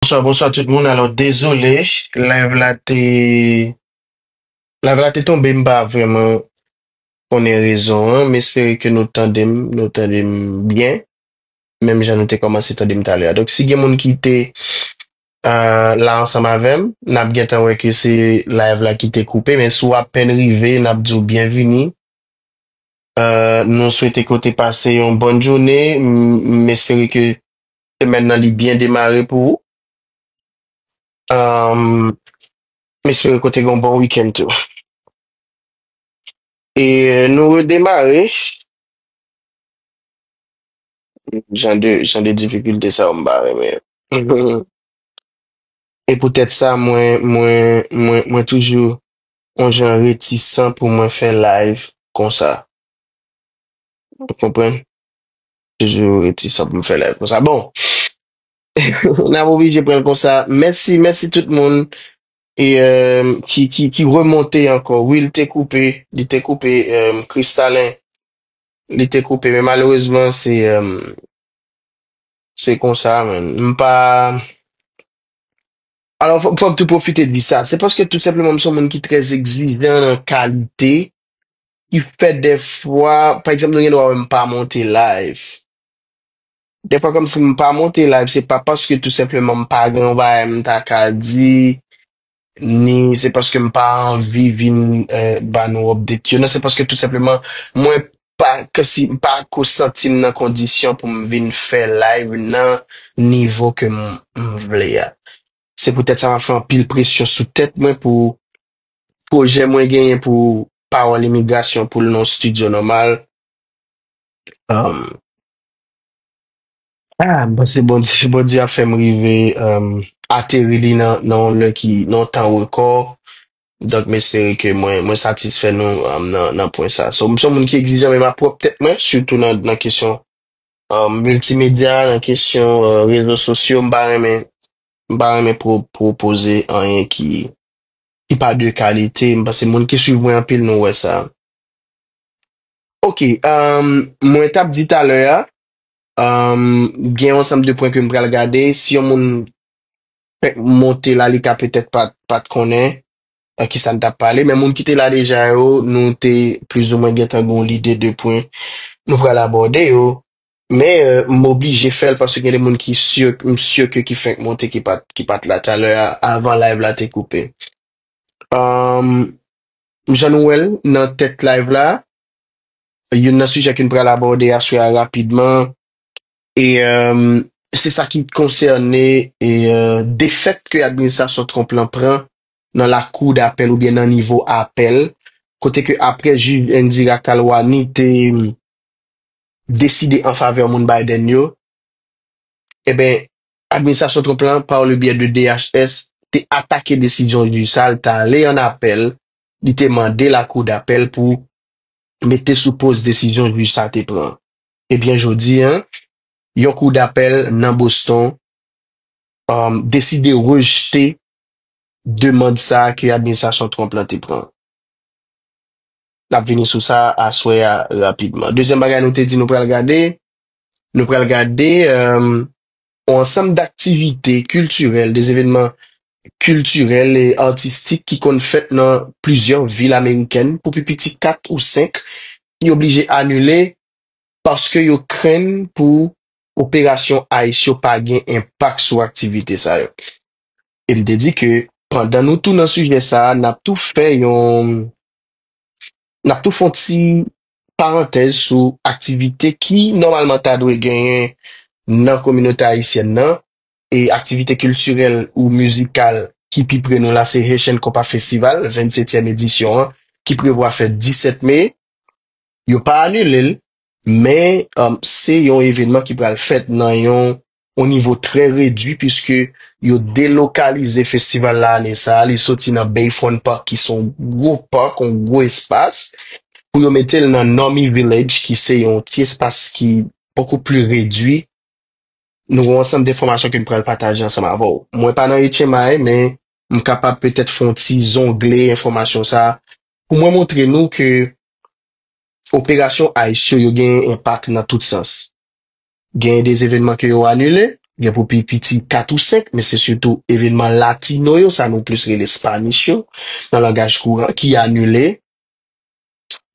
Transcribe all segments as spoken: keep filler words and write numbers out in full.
Bonswa, bonswa tout moun. Alò, dezole, live la te, live la te tonbe, m pa vrèman konnen rezon an. M espere ke nou tande m, nou tande m byen. Menm jan nou te kòmanse tande m talè a. Donk, si gen moun ki te, euh, la ansanm avè m, n ap gentan wè ke se live la ki te koupe, men si w apèn rive, n ap di w byenvini. Euh, nou swete ke w te pase yon bòn jounen. M, m espere ke semèn nan li byen demare pou ou. Euh, m espere ke w te gen yon bon wikenn tou. E nou redemare. Jan de, jan de difikilte sa yo m pa renmen. E poutèt sa, mwen, mwen, mwen, mwen toujou yon jan retisan pou mwen fè live konsa. Ou konprann? Toujou retisan pou m fè live konsa. Bon, n ap oblije pran l konsa. Mèsi, mèsi tout moun e, euh, ki, ki, ki remonte ankò. Wi, li te koupe, li te koupe, euh, Kristalen. Li te koupe, men malerezman, se, euh, se konsa, man. M pa, alò, fò, fò m tou pwofite di sa. Se paske tou senpleman m se yon moun ki trè egzijan nan kalite, ki fè dèfwa, pa egzanp, nou gen dwa wè m pa monte live. Dèfwa, kòmsi m pa monte live, se pa paske tou senpleman m pa gen yon bagay m ta ka di, ni se paske m pa anvi vin, euh, ba nou update yo. Non, se paske tou senpleman, mwen pa, kòmsi m pa ko santi m nan kondisyon pou m vin fè live nan nivo ke m, m vle a. Se poutèt sa m ap fè anpil presyon sou tèt mwen pou pwojè mwen genyen pou Pawòl Imigrasyon pou l nan yon estidyo nòmal. Um, ah, m panse Bondye, Bondye ap fè m rive, um, ateri li nan, nan yon lè ki, nan yon tan rekò. Donk, m espere ke mwen, mwen satisfè nou, um, nan, nan pwen sa. So, m se yon moun ki egzijan menm a pwòp tèt mwen, sitou nan, nan kesyon, um, miltimedya, nan kesyon, uh, rezo sosyo. M pa renmen, m pa renmen pro-, pwopoze anyen ki, ki pa de kalite. M panse moun ki swiv mwen anpil, nou wè sa. Ok, um, mwen t ap di talè a, um, gen yon ansanm de pwen ke m pral gade. Si yon moun fèk monte la, li ka petèt pa, pa t konnen, euh, ki sa n t ap pale. Men moun ki te la deja yo, nou te plizoumwen gentan gen yon lide de pwen nou pral abòde yo. Men, euh, m oblije fè l paske gen de moun ki si, m si ke ki fèk monte, ki pa t, ki pa t la talè a, avan live la te koupe. Um, jan nou wè l nan tèt live la, youn nan sijè ke n pral abòde aswè a rapidman. E, euh, se sa ki konsène, e, euh, defèt ke administrasyon Trump lan pran nan lakou dapèl oubyen nan nivo apèl, kote ke apre jij Indira Kalwani te, mm, deside an favè moun Biden yo, e ben, administrasyon Trump lan, par le biais de D H S, te atake desizyon jij sa, l t ale an apèl, li te mande lakou dapèl pou mete sou poz desizyon jij sa te pran. Ebyen, jodi a, yon kou dapèl nan Boston, um, deside rejte demann sa ke administrasyon Trump lan te pran. N ap vini sou sa aswè a rapidman. Dezyèm bagay nou te di nou pral gade, nou pral gade, um, yon ansanm daktivite kiltirèl, de evènman kiltirèl e atistik ki konn fèt nan plizyè vil amerikèn pou pi piti kat ou senk ki oblije anile paske yo krenn pou operasyon ICE yo pa gen enpak sou aktivite sa yo. E m te di ke pandan nou tou nan sijè sa a, n ap tou fè yon, n ap tou fè yon ti parantèz sou aktivite ki nòmalman ta dwe genyen nan kominote ayisyèn nan, e aktivite kiltirèl ou mizikal ki pi pre nou la, se Haitian Compas Festival, vennsetyèm edisyon an, ki prevwa fèt disèt me. Yo pa anile l, men, um, se yon evènman ki pral fèt nan yon, yon nivo trè redui, piske yo delokalize festival la ane sa a. Li soti nan Bayfront Park, ki se yon gwo park, yon gwo espas, pou yo mete l nan Normie Village, ki se yon ti espas ki poko pli redui. Nou gen yon ansanm de enfòmasyon ke n pral pataje ansanm avè w. Mwen pa nan H M I, men m kapab petèt fè yon ti zongle enfòmasyon sa a pou mwen montre nou ke operasyon ICE yo, yo gen enpak nan tout sans. Gen de evènman ke yo anile, gen pou pi piti kat ou senk, men se sitou evènman latino yo, sa nou plis rele Spanish yo, nan langaj kouran, ki anile.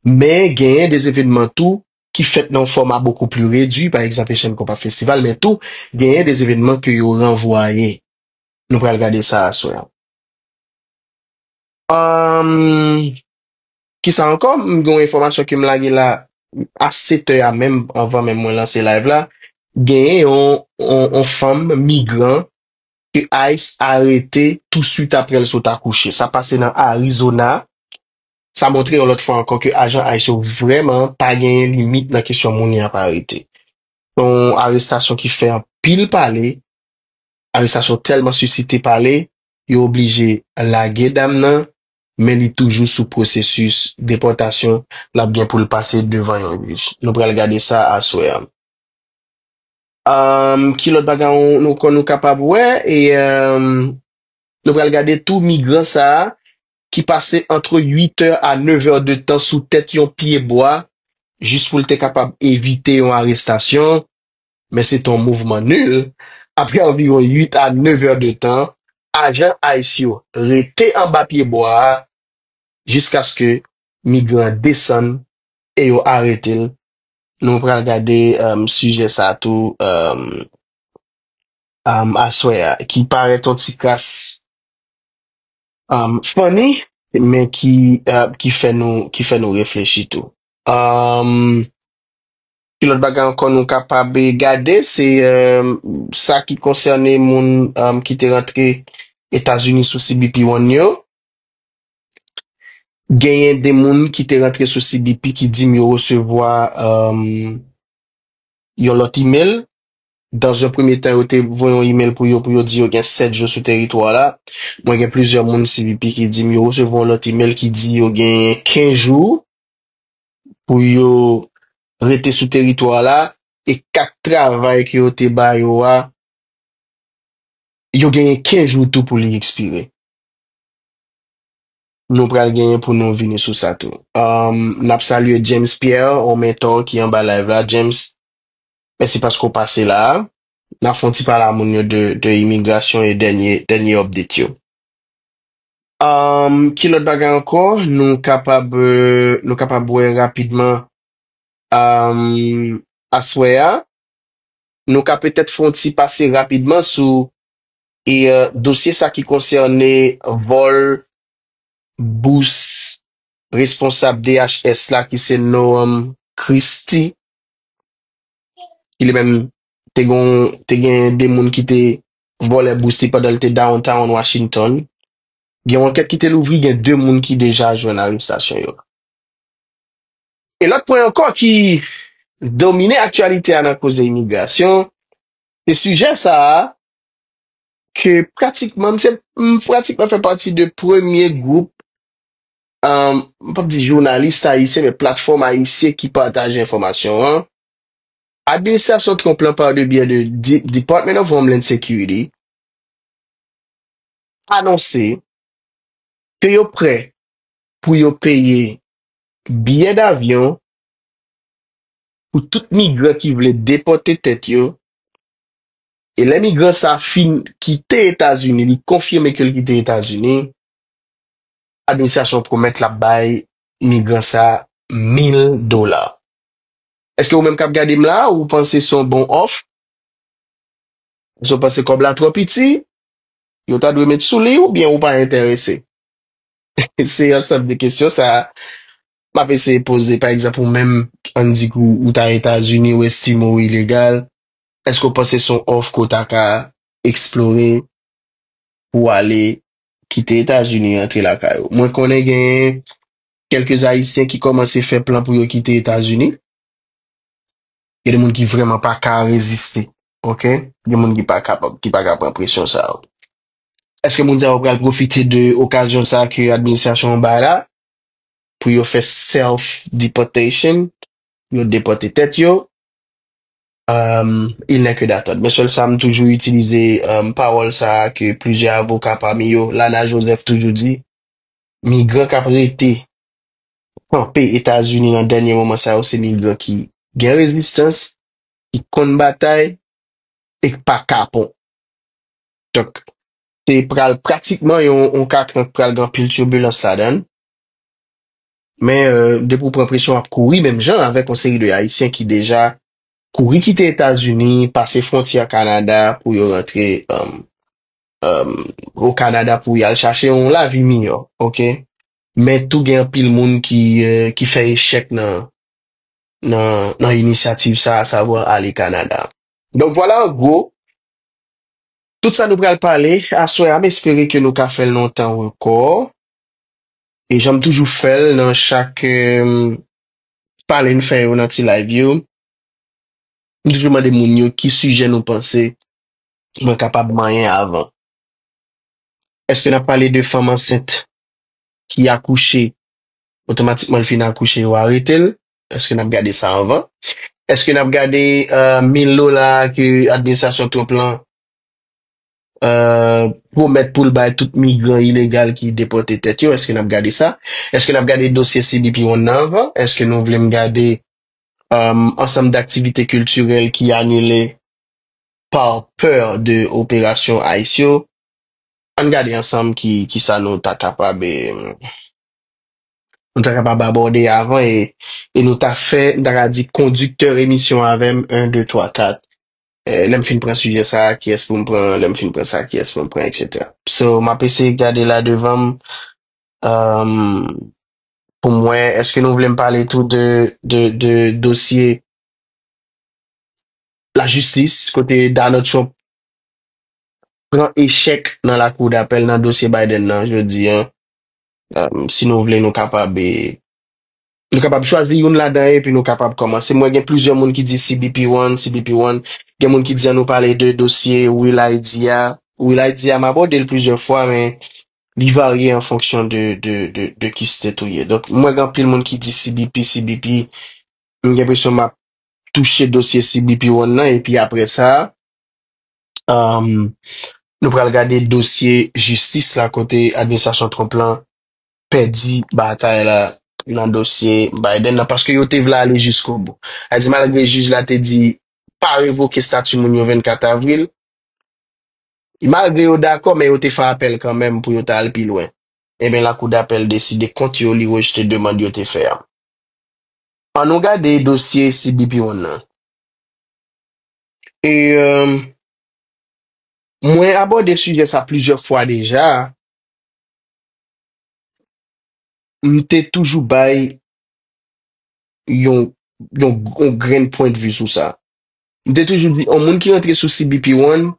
Men genyen de evènman tou ki fèt nan yon fòma bokou pli redui, pa egzanp, Haitian Compas Festival, men tou genyen de evènman ke yo ranvwaye. Nou pral gade sa aswè a. Anm, kisa ankò? M gen yon enfòmasyon ke m lage la a sèt è a menm, anvan menm mwen lanse live la. Genyen yon, yon, yon fanm migran ke ice arete touswit apre l sot akouche. Sa pase nan Arizona. Sa montre yon lòt fwa ankò ke ajan ice yo vrèman pa genyen limit nan kesyon moun y ap arete. Se yon arestasyon ki fè anpil pale. Arestasyon tèlman sisite pale, yo oblije lage dam nan, men li toujou sou pwosesis depòtasyon, l ap gen pou l pase devan yon jij. Nou pral gade sa aswè a. Anm, ki lòt bagay nou, nou, nou kapab wè? E, anm, nou pral gade tou migran sa a ki pase antre uit è a nèf è de tan sou tèt yon pye bwa, jis pou l te kapab evite yon arestasyon, men se te yon mouvman nil. Apre anviwon uit a nèf è de tan, ajan ice yo rete anba pye bwa a jiskaske migran an desann e yo arete l. Nou pral gade, um, sijè sa a tou, um, um, aswè a, ki parèt yon ti kras, um, funny, men ki, uh, ki fè nou, ki fè nou reflechi tou. Um, ki lòt bagay ankò nou kapab gade, se, um, sa ki konsène moun, um, ki te rantre Etazini sou C B P One yo. Genyen de moun ki te rantre sou C B P ki di m yo resevwa, um, yon lòt email. Dans un premier temps, yo te voye yon email pou yo, pou yo di yo gen sèt jou sou teritwa la. Mwen gen plizyè moun C B P ki di m yo resevwa yon lòt email ki di yo gen kenz jou pou yo rete sou teritwa la, e kat travay ke yo te ba yo a, yo genyen kenz jou tou pou li ekspire. Nou pral genyen pou nou vini sou sa tou. Um, n ap salye James Pierre, yon mentò ki anba live la. James, mèsi paske w pase la. N ap fè yon ti pale a moun yo de, de imigrasyon e dènye, dènye update yo. Um, ki lòt bagay ankò? Nou kapab, euh, nou kapab wè rapidman, um, aswè a. Nou ka petèt fè yon ti pase rapidman sou, e, euh, dosye sa ki konsène vòl bous responsab D H S la, ki se Noam Christie, ki li menm te gon, te gen de moun ki te vòlè bous li pandan l te downtown Washington. Gen yon ankèt ki te louvri, gen de moun ki deja jwenn arestasyon yo. E lòt pwen ankò ki domine aktyalite a nan koze imigrasyon, se sijè sa a ke pratikman, m se, m pratikman fè pati de premye gwoup, um, m p ap di jounalis ayisyen, men platfòm ayisyen ki pataje enfòmasyon an. Administrasyon Trump lan, pa de byen de Di-, Department of Homeland Security, anonse ke yo prè pou yo peye biyè davyon pou tout migran ki vle depòte tèt yo. E lè migran sa fin kite Etazini, li konfime ke l kite Etazini, administrasyon pwomèt l ap bay migran sa mil dola. Èske ou menm k ap gade m la, ou panse se yon bon òf? Èske ou panse kòb la twò piti? Yo ta dwe met sou li oubyen ou pa enterese? Se ansanm de kesyon sa a m ap eseye poze. Pa egzanp, ou menm, ann di ke ou, ou ta Etazini, ou estime ou ilegal, èske ou panse se yon òf ke w ta ka eksplore pou w ale kite Etazini, rantre lakay ou? Mwen konnen gen kèlke Ayisyen ki kòmanse fè plan pou yo kite Etazini. Gen de moun ki vrèman pa ka reziste, oke? Gen moun ki pa kapab, ki pa ka pran presyon sa yo. Èske moun sa yo pral pwofite de okazyon sa ke administrasyon an bay la pou yo fè self deportation, yo depòte tèt yo? Um, il n'est que d'attendre. Men sèl sa, m toujou itilize, um, pawòl sa a ke plizyè avoka, pami yo Lana Joseph, toujou di, migran k ap rete kanpe Etazini nan dènye moman sa yo, se migran ki gen rezistans, ki konn batay, e k pa kapon. Donk, se pral pratikman yon, yon katran k pral gen anpil tibilans ladan l. Men, euh, depi w pran presyon, w ap kouri menm jan avèk yon seri de Ayisyen ki deja kouri kite Etazini, pase fwontyè Kanada pou yo rantre, um, um, o Kanada pou y al chache yon lavi miyò, oke? Men tou gen anpil moun ki, euh, ki fè echèk nan, nan, nan inisyativ sa, asavwa ale Kanada. Donk, vwala an gwo, tout sa nou pral pale aswè a, m espere ke nou ka fè l nan yon tan rekò. E jan m toujou fè l nan chak, euh, pale n fè yo nan ti live yo, m toujou mande moun yo ki sijè nou panse mwen kapab manyen avan. Èske n ap pale de fanm ansent ki akouche, otomatikman l fin akouche, yo arete l? Èske n ap gade sa anvan? Èske n ap gade, euh, mil dola ke administrasyon Trump lan, euh, pwomèt pou l bay tout migran ilegal ki depòte tèt yo? Èske n ap gade sa? Èske n ap gade dosye C B P One nan anvan? Èske nou vle m gade, euh, ansanm daktivite kiltirèl ki anile pa pè de operasyon ICE yo? Ann gade ansanm ki, ki sa nou ta kapab, eh, nou ta kapab abòde avan e, e nou ta fè, m ta ka di kondiktè emisyon avè m, en, de, twa, kat. Eh, lè m fin pran sijè sa, kiyès pou m pran, lè m fin pran sa, kiyès pou m pran, etsetera. So, m ap eseye gade la devan m, um, pou m wè, èske nou vle m pale tou de, de, de dosye lajistis, kote Donald Trump pran echèk nan lakou dapèl nan dosye Biden nan, jodi a. Um, si nou vle, nou kapab, eh, nou kapab chwazi youn ladan yo, epi nou kapab kòmanse. Mwen gen plizyè moun ki di C B P One, C B P One. Gen moun ki di an nou pale de dosye Will I D a. Will I D a, m abòde l plizyè fwa, men li varye an fonksyon de, de, de, de ki state ou ye. Donk, mwen gen anpil moun ki di C B P, C B P. M gen enpresyon m ap touche dosye C B P One nan, epi apre sa, um, nou pral gade dosye jistis la kote administrasyon Trump lan pèdi batay la nan dosye Biden nan, paske yo te vle ale jiskobou. Sa di, malgre jij la te di pa revoke stati moun yo vennkat avril, malgre yo dakò, men yo te fè apèl kanmenm pou yo ta al pi lwen. Ebyen, lakou dapèl deside kont yo, li rejte demann yo te fè a. An nou gade dosye C B P One nan. E, euh, mwen abòde sijè sa plizyè fwa deja. M te toujou bay yon, yon, yon grenn pwennvi sou sa. M te toujou di, yon moun ki rantre sou C B P One,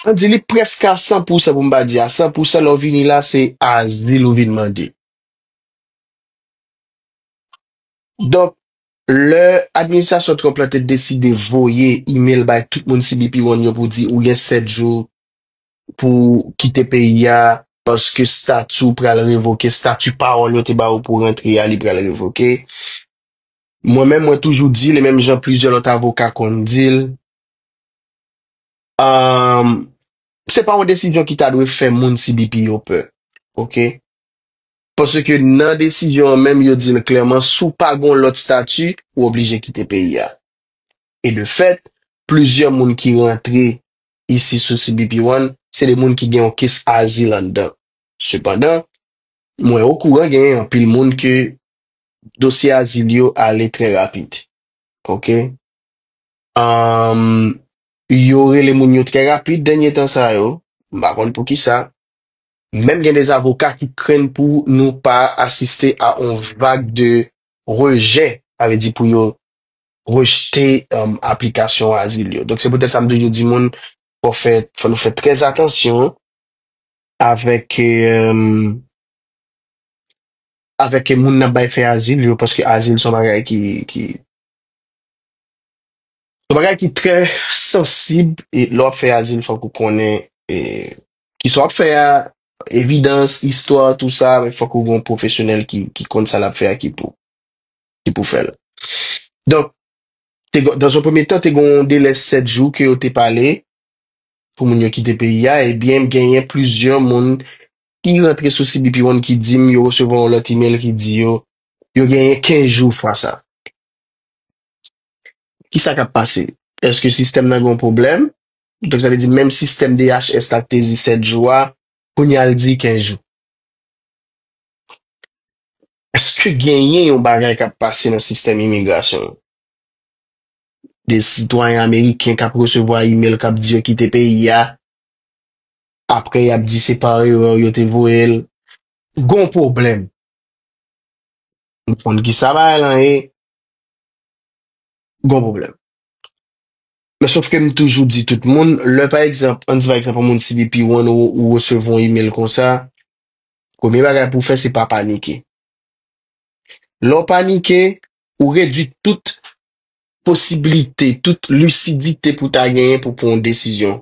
an di li prèske a san pousan, pou m pa di a san pousan, lè w vini la, se azil ou vin mande. Donk, lè administrasyon Trump la te deside voye imèl bay tout moun C B P One yo pou di ou gen sèt jou pou kite peyi a, paske stati w pral revoke, stati pawòl yo te ba ou pou rantre a, li pral revoke. Mwen menm, mwen toujou di, li menm jan plizyè lòt avoka konn di l, um, se pa yon desizyon ki ta dwe fè moun C B P yo pè. Oke? Paske nan desizyon an menm, yo di l klèman, si w pa gen yon lòt stati, ou oblije kite peyi a. E de fèt, plizyè moun ki rantre isi sou C B P One, se de moun ki gen yon kes azil anndan. Sepandan, mwen okouran gen anpil moun ke dosye azil yo ale trè rapid. Oke? Anm, yo rele moun yo trè rapid dènye tan sa yo. M pa konn poukisa. Menm gen de avoka ki krenn pou nou pa asiste a yon vag de rejè, sa vle di pou yo rejte, anm, aplikasyon azil yo. Donk, se poutèt sa m toujou di moun, fò fè, fò nou fè trè atansyon avèk, anm, avèk moun n ap bay fè azil yo, paske azil se yon bagay ki, ki, se yon bagay ki trè sansib, e lè w ap fè azil, fòk ou konnen, e, kisa w ap fè a, evidans, istwa, tou sa, men fòk ou gen yon pwofesyonèl ki, ki konn sa l ap fè a, ki pou, ki pou fè l. Donk, te gen, dans un premier temps, te gen yon delè sèt jou ke yo te pale pou moun yo kite peyi a, ebyen, genyen plizyè moun ki rantre sou C B P One ki di m yo resevwa yon lòt imèl ki di yo, yo genyen kenz jou fwa sa. Kisa k ap pase? Èske sistèm nan gen yon pwoblèm? Donk, sa vle di, menm sistèm D H S la ki te di sèt jou a, kounye a l di kenz jou. Èske genyen yon bagay k ap pase nan sistèm imigrasyon an? De sitwayen ameriken k ap resevwa imèl k ap di yo kite peyi a, apre y ap di se pa erè yo te voye l. Gon pwoblèm. M konn ki sa bagay lan ye. Gon pwoblèm. Men sòf ke m toujou di tout moun, lè pa egzanp, ann di pa egzanp, yon moun C B P One ou, ou resevwa yon imèl konsa, premye bagay pou w fè, se pa panike. Lè w panike, ou redwi tout posiblite, tout lisidite pou w ta genyen pou pran yon desizyon.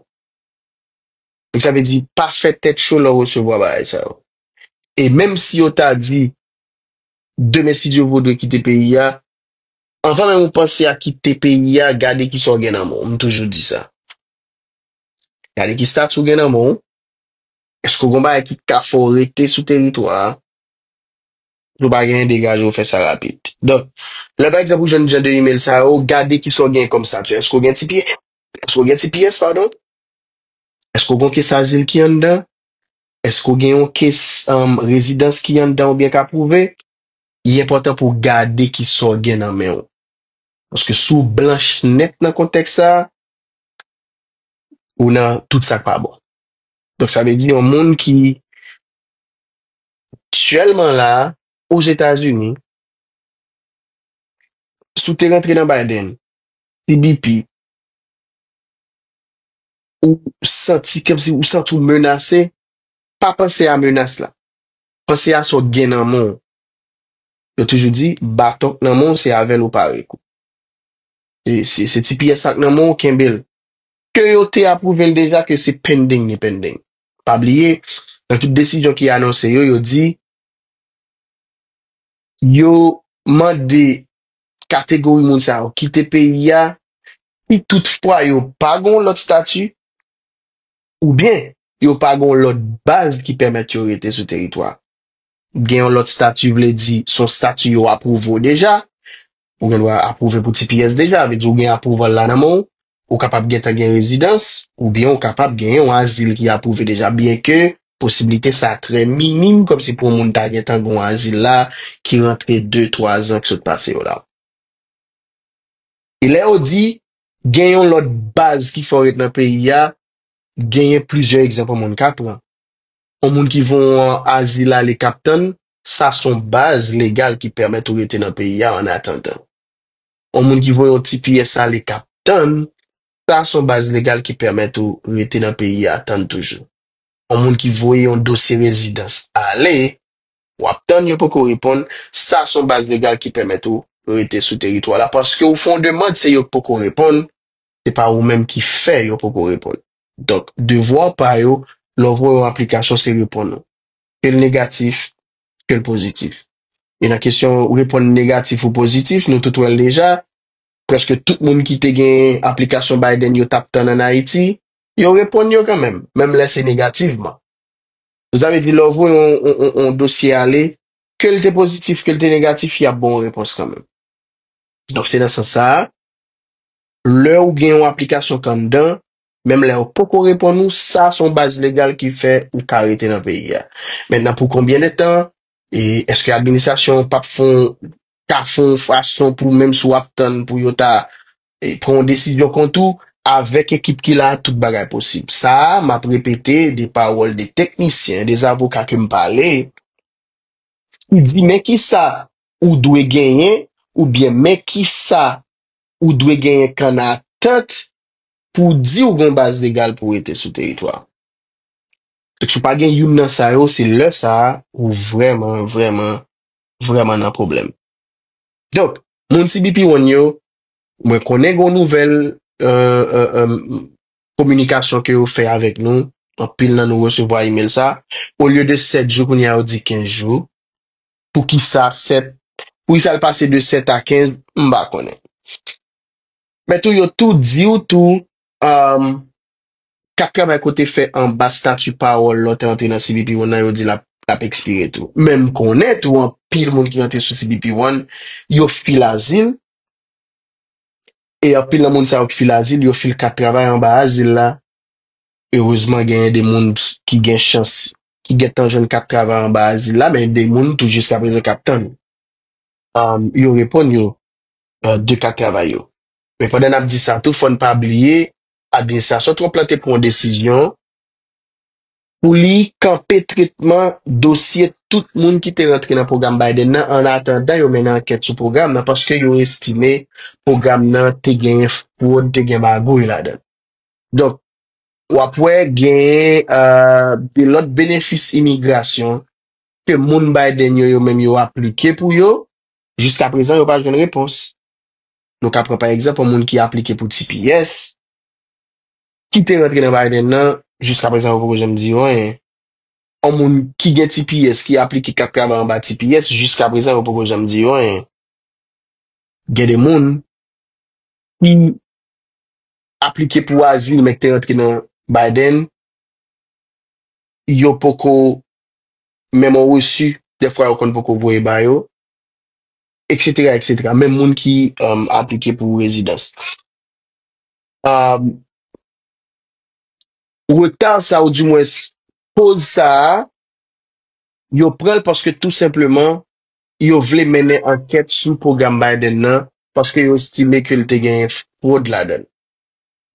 Donk, sa vle di, pa fè tèt cho lè w resevwa bagay sa yo. E menm si yo ta di, demen, si Dye vle, w dwe kite peyi a, anvan menm ou panse a kite peyi a, gade ki sa w gen nan men w. M toujou di sa. Gade ki stati w gen nan men w. Èske w gen yon bagay ki ka fè w rete sou teritwa a? Si w pa genyen, degaje w, fè sa rapid. Donk, lè pa egzanp ou jwenn jan de imèl sa yo, gade ki sa w gen kòm stati. Èske w gen T P S? Èske w gen T P S, padon? Èske w gen yon kes azil ki anndan? Èske w gen yon kes, um, rezidans ki anndan oubyen k apwouve? Li enpòtan pou w gade ki sa w gen nan men w. Paske si w blanch nèt nan kontèks sa a, ou nan tout sa k pa bon. Donk, sa vle di yon moun ki aktyèlman la, Ozetazini, si w te rantre nan Biden, C B P, ou santi kòmsi ou santi w menase, pa panse a menas la. Panse a sa w gen nan men w. Yo toujou di, baton k nan men w, se avè l ou pare kou. Se, se, se T P S ak nan men w, kenbe l. Ke yo te apwouve l deja, ke se pending ni pending. Pa bliye, nan tout desizyon ki anonse yo, yo di, yo mande kategori moun sa yo kite peyi a, si toutfwa yo pa gen yon lòt stati, oubyen yo pa gen yon lòt baz ki pèmèt yo rete sou teritwa. Gen yon lòt stati vle di, se yon stati yo apwouve w deja, ou gen dwa apwouve pou T P S deja, vle di ou gen apwouval la nan men w, ou kapab gentan gen rezidans, oubyen ou kapab gen yon azil ki apwouve deja, byenke posiblite sa trè minim, kòmsi pou yon moun ta gentan gen yon azil la ki rantre de, twa zan ki sot pase yo la. E lè yo di, gen yon lòt baz ki fè w ret nan peyi a, genyen plizyè egzanp yon moun ka pran. Yon moun ki voye yon azil ale k ap tann, sa se yon baz legal ki pèmèt ou rete nan peyi a an atandan. Yon moun ki voye yon T P S ale k ap tann, sa se yon baz legal ki pèmèt ou rete nan peyi a tann toujou. Yon moun ki voye yon dosye rezidans ale, w ap tann yo poko reponn, sa se yon baz legal ki pèmèt ou rete sou teritwa la. Paske ou fè yon demann, se yo k poko reponn, se pa ou menm ki fè yo poko reponn. Donk, devwa pa yo, lè w voye yon aplikasyon, se reponn ou. Ke l negatif, ke l pozitif. E nan kesyon reponn negatif ou pozitif, nou tout wè l deja, prèske tout moun ki te gen aplikasyon Biden yo t ap tann ann Ayiti, yo reponn yo kanmenm, menm lè se negativman. Sa vle di, lè w voye yon, yon, yon, yon dosye ale, ke l te pozitif, ke l te negatif, y ap ba w yon repons kanmenm. Donk, se nan sans sa a, lè ou gen yon aplikasyon k anndan, menm lè yo poko reponn ou, sa se yon baz legal ki fè ou ka rete nan peyi a. Mentnan, pou konbyen de tan, e èske administrasyon p ap fè yon, ka fè yon fason pou menm si w ap tann pou yo ta, e, pran yon desizyon kont ou, avèk ekip ki la, tout bagay posib. Sa a, m ap repete de pawòl de teknisyen, de avoka ke m pale, ki di, men kisa ou dwe genyen, oubyen men kisa ou dwe genyen kan atant pou w di w gen yon baz legal pou w rete sou teritwa. Donk, si w pa gen youn nan sa yo, se lè sa a ou vrèman, vrèman, vrèman nan pwoblèm. Donk, moun C B P One yo, mwen konnen gen yon nouvèl, euh, euh, euh, kominikasyon ke yo fè avèk nou. Anpil nan nou resevwa imèl sa. Olye de sèt jou, kounye a yo di kenz jou. Poukisa sèt, poukisa l pase de sèt a kenz, m pa konnen. Men tou, yo tou di w tou, um, k ap travay kote fè anba stati pawòl lè w te antre nan C B P One nan, yo di l ap, l ap ekspire tou. Men m konnen tou, anpil moun ki rantre sou C B P One, yo fil azil, E anpil nan moun sa yo ki file azil, yo file kat travay anba azil la. Erezman, genyen de moun ki gen chans, ki gentan jwenn kat travay anba azil la, men de moun tou jiska prezan k ap tann, um, yo reponn yo, uh, de kat travay yo. Men pandan n ap di sa tou, fò n pa bliye, administrasyon Trump lan te pran yon desizyon pou li kanpe tretman dosye tout moun ki te rantre nan pwogram Biden nan, an atandan yo mennen ankèt sou pwogram nan, paske yo estime pwogram nan te genyen fwod, te gen magouy ladan l. Donk, w ap wè genyen, euh, de lòt benefis imigrasyon ke moun Biden yo, yo menm yo aplike pou yo, jiska prezan yo pa jwenn repons. Nou ka pran pa egzanp yon moun ki aplike pou T P S, ki te rantre nan Biden nan, jiska prezan yo poko janm di yo anyen. Yon moun ki gen T P S, ki aplike kat travay anba T P S, jiska prezan yo poko janm di yo anyen. Gen de moun ki aplike pou azil, men ki te rantre nan Biden, yo poko, menm yon resi, dèfwa yo konn poko voye ba yo, et cetera, et cetera. Menm moun ki, um, aplike pou rezidans. Um, reta sa, ou dimwens poz sa a, yo pran l paske tou senpleman, yo vle mennen ankèt sou pwogram Biden nan, paske yo estime ke l te gen fwod ladan l.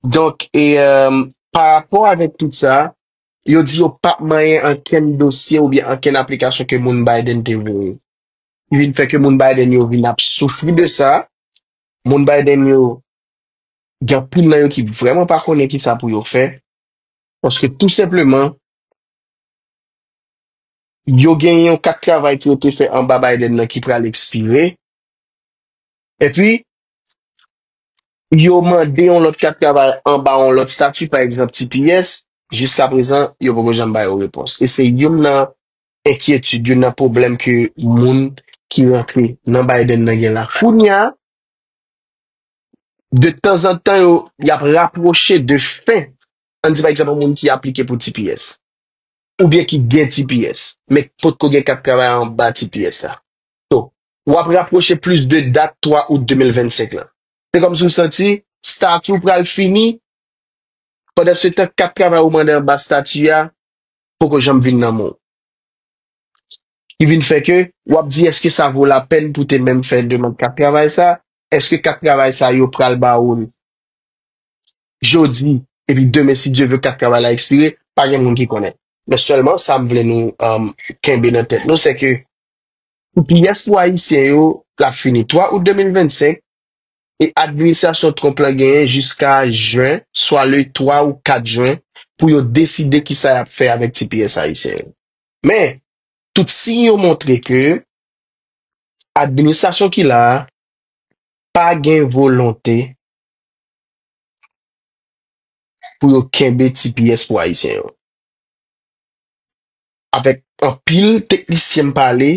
Donk, e, euh, pa rapò avèk tout sa, yo di yo p ap manyen ankenn dosye oubyen ankenn aplikasyon ke moun Biden te voye. Ki vin fè ke moun Biden yo vin ap soufri de sa. Moun Biden yo, gen anpil nan yo ki vrèman pa konnen ki sa pou yo fè. Paske tou senpleman, yo genyen yon kat travay ke yo te fè anba Biden nan ki pral ekspire. Epi, yo mande yon lòt kat travay anba yon lòt estati, pa egzanp T P S, jiska prezan, yo poko janm ba yo repons. E se youn nan enkyetid, youn nan pwoblèm ke moun ki rantre nan Biden nan gen la. Kounye a, de tanzantan, yo, y ap rapwoche de fen. Ann di, pa egzanp, yon moun ki aplike pou T P S, oubyen ki gen T P S, men ki potko gen kat travay anba T P S la. So, w ap rapwoche plis de dat twa out de mil vennsenk lan. Se kòmsi w santi estati w pral fini, pandan se tan kat travay ou mande anba estati a, poko janm vin nan men w. Ki vin fè ke w ap di, èske sa vo lapèn pou te menm fè demann kat travay sa? Èske kat travay sa yo pral ba ou l jodi, epi demen, si Dye vle, kat travay la ekspire? Pa gen moun ki konnen. Men sèlman, sa m vle nou, um, kenbe nan tèt nou, se ke T P S pou Ayisyen yo, l ap fini twa out de mil vennsenk, e administrasyon Trump lan genyen jiska jen, swa le twa ou kat jen, pou yo deside kisa y ap fè avèk T P S ayisyen yo. Men, tout siy yo montre ke administrasyon ki la a pa gen volonte pou yo kenbe T P S pou Ayisyen yo. Avèk anpil teknisyen m pale,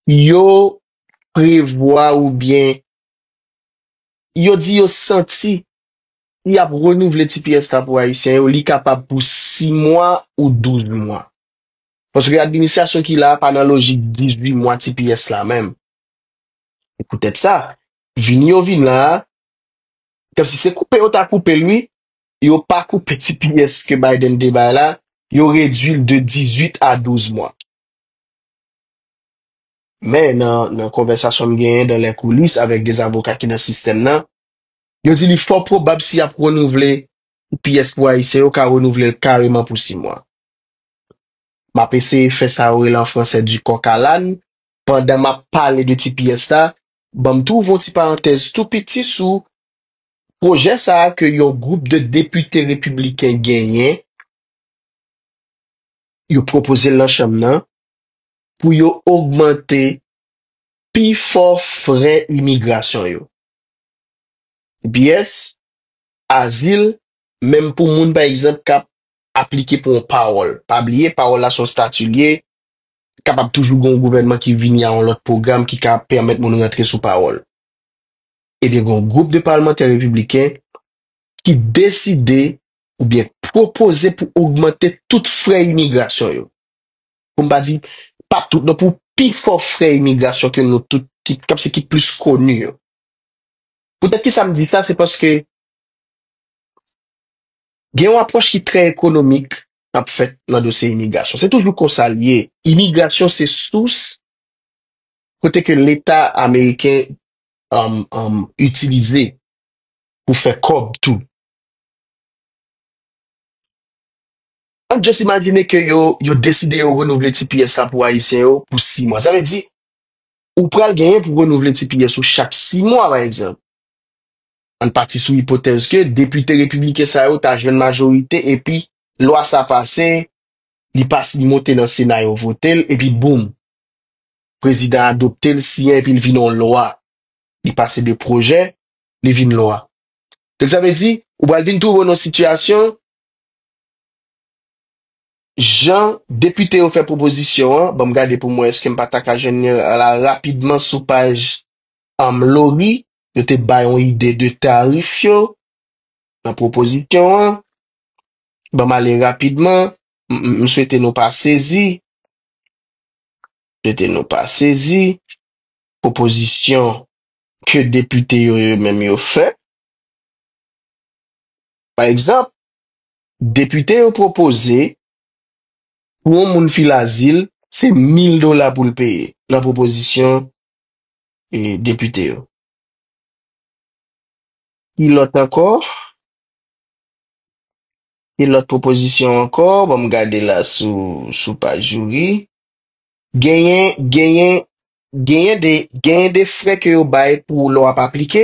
yo prevwa oubyen yo di yo santi si y ap renouvle T P S la pou Ayisyen yo, li kapab pou sis mwa ou douz mwa. Paske administrasyon ki la a pa nan lojik dizuit mwa T P S la menm. Se poutèt sa, vini yo vin la a, kòmsi se koupe yo ta koupe l, wi, yo pa koupe T P S ke Biden te bay la, yo redui l de dizuit a douz mwa. Men nan, nan konvèsasyon m genyen dans les coulisses avèk de avoka ki nan sistèm nan, yo di li fò pwobab si y ap renouvle T P S pou Ayisyen, yo ka renouvle l kareman pou sis mwa. M ap eseye fè sa yo rele an fransè du coq à l'âne. Pandan m ap pale de T P S la, ban m tou ouvri yon ti parantèz tou piti sou pwojè sa a ke yon gwoup de depite repibliken genyen, yo pwopoze l nan chanm nan, pou yo ogmante pifò frè imigrasyon yo. T P S, azil, menm pou moun, pa egzanp, k ap aplike pou yon pawòl. Pa bliye, pawòl la se yon estati l ye, kapab toujou gen yon gouvènman ki vini a yon lòt pwogram ki ka pèmèt moun rantre sou pawòl. Ebyen, gen yon gwoup de palmantè repibliken ki deside oubyen pwopoze pou ogmante tout frè imigrasyon yo. Pou m pa di pa tout, non, pou pifò frè imigrasyon ke nou tout, ki, kòmsi ki plis koni yo. Poutèt ki sa m di sa, se paske gen yon apwòch ki trè ekonomik k ap fèt nan dosye imigrasyon. Se toujou konsa l ye. Imigrasyon se sous kote ke Leta ameriken um, um, itilize pou fè kòb tou. Ann just imajine ke yo, yo deside yo renouvle T P S la pou Ayisyen yo pou sis mwa. Sa vle di, ou pral genyen pou renouvle T P S ou chak sis mwa, pa egzanp. Ann pati sou ipotèz ke depite repibliken sa yo ta jwenn majorite epi lwa sa pase, li pase, li monte nan Sena, yo vote l, epi boum, prezidan adopte l, siyen, epi l vin yon lwa. Li pase de pwojè, li vin lwa. Donk, sa vle di, ou pral vin twouve w nan sitiyasyon, jan depite yo fè pwopozisyon an, ban m gade pou m wè èske m pa ta ka jwenn li la rapidman sou paj, um, Lori, yo te bay yon ide de tarif yo nan pwopozisyon an. Ban m ale rapidman, m, m, m swete nou pa sezi. Swete nou pa sezi. Pwopozisyon ke depite yo, yo menm yo fè. Pa egzanp, depite yo pwopoze pou yon moun file azil, se mil dola pou l peye nan pwopozisyon, e, depite yo. Ki lòt ankò? Ki lòt pwopozisyon ankò? Ban m gade la sou, sou paj Youri. Genyen, genyen, genyen de, genyen de frè ke yo bay pou lè w ap aplike.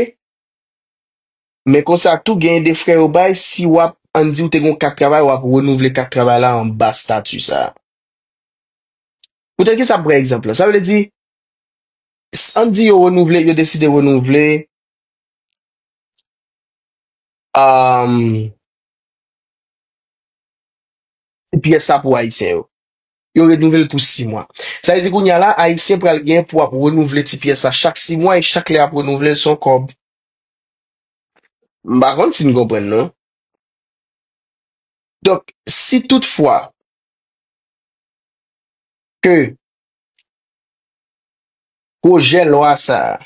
Men konsa tou, genyen de frè yo bay, si w ap, ann di w te gen yon kat travay, w ap renouvle kat travay la anba stati sa a. Poutèt ki sa m pran egzanp lan? Sa vle di, s-, ann di yo renouvle, yo deside renouvle, um, T P S sa pou Ayisyen yo. Yo renouvle l pou sis mwa. Sa vle di kounye a la, Ayisyen pral gen pou ap renouvle T P S sa chak sis mwa e chak lè y ap renouvle l se yon kòb. M pa konn si n konprann non. Donk, si toutfwa ke pwojè lwa sa a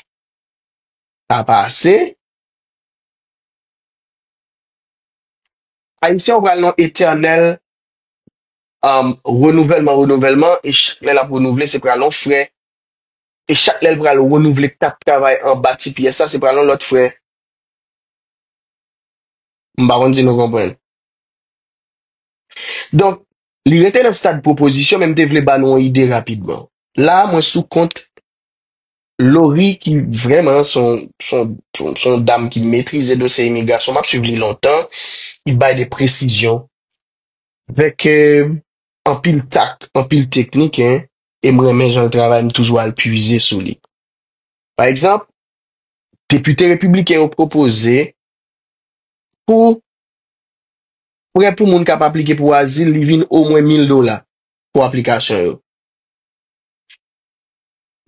ta pase, Ayisyen yo pral nan etènèl, um, renouvèlman, renouvèlman, e chak lè l ap renouvle, se pral yon frè. E chak lè l pral renouvle kat travay anba T P S la, se pral yon lòt frè. M pa konn si nou konprann. Donk, li rete nan stad pwopozisyon, men m te vle ba nou yon ide rapidman. La, mwen sou kont Lori ki vrèman se yon, se yon, se yon, se yon dam ki metrize dosye imigrasyon. M ap swiv li lontan. Li bay de presizyon avèk, eh, anpil tak, anpil teknik, en, e m renmen jan l travay, m toujou al pwize sou li. Pa egzanp, depite repibliken yo pwopoze pou frè pou moun k ap aplike pou azil, li vin omwen mil dola pou aplikasyon yo.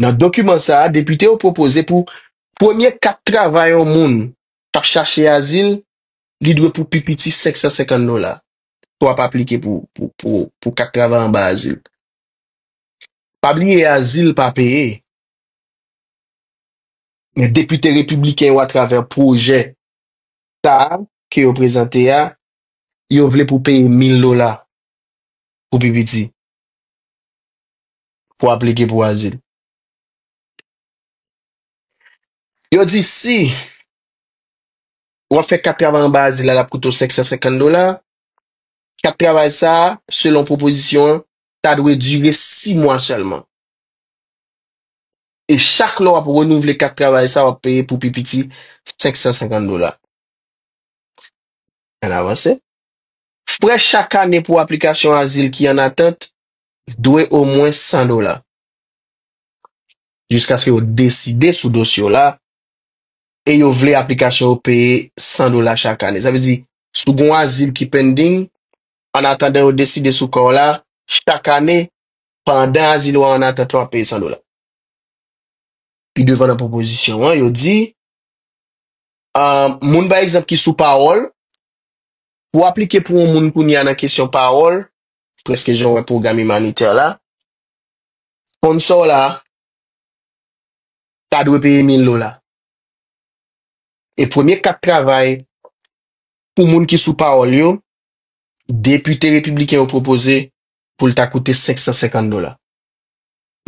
Nan dokiman sa a, depite yo pwopoze pou premye kat travay yon moun k ap chache azil, li dwe pou pi piti senk san senkant dola pou w ap aplike pou, pou, pou, pou kat travay anba azil. Pa bliye, azil pa peye. Men depite repibliken yo, atravè pwojè sa a ke yo prezante a, yo vle pou peye mil dola pou pi piti pou aplike pou azil. Yo di si w ap fè kat travay anba azil la, l ap koute w senk san senkant dola. Kat travay sa a, selon pwopozisyon an, ta dwe dire sis mwa sèlman. E chak lè w ap renouvle kat travay sa, w ap peye pou pi piti senk san senkant dola. Ann avanse. Frè chak ane pou aplikasyon azil ki an atant dwe omwen san dola. Jiskaske yo deside sou dosye w la, e yo vle aplikasyon yo peye san dola chak ane. Sa vle di, si w gen yon azil ki pending, an atandan yo deside sou ka w la, chak ane, pandan azil ou an atant la, w ap peye san dola. Pi devan nan pwopozisyon an, yo di, ah, moun, pa egzanp, ki sou pawòl, pou aplike pou yon moun kounye a nan kesyon pawòl, prèske jan w wè pwogram imanitè la, sponsor la ta dwe peye mil dola. E premye kat travay pou moun ki sou pawòl yo, depite repibliken yo pwopoze pou l ta koute senk san senkant dola.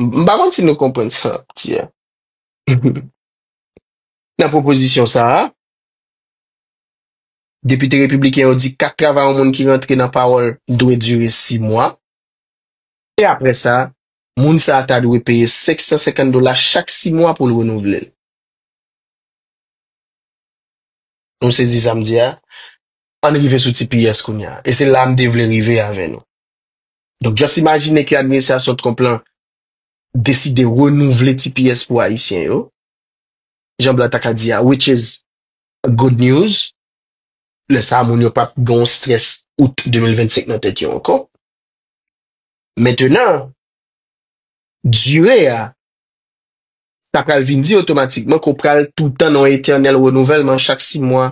M, m pa konn si nou konprann sa m ap di a. Nan pwopozisyon sa a, depite repibliken yo di kat travay yon moun ki rantre nan pawòl dwe dire sis mwa. E apre sa, moun sa a ta dwe peye senk san senkant dola chak sis mwa pou l renouvle l. Nou sezi sa m di a? Ann rive sou T P S kounye a. E se la m te vle rive avè nou. Donk, just imajine ke administrasyon Trump lan deside renouvle T P S pou Ayisyen yo. Jan blan ta ka di a, which is good news. Lè sa a, moun yo p ap gen yon strès out de mil vennsenk nan tèt yo ankò. Mentenan, dire a, sa pral vin di otomatikman ke w pral toutan nan yon etènèl renouvèlman chak sis mwa.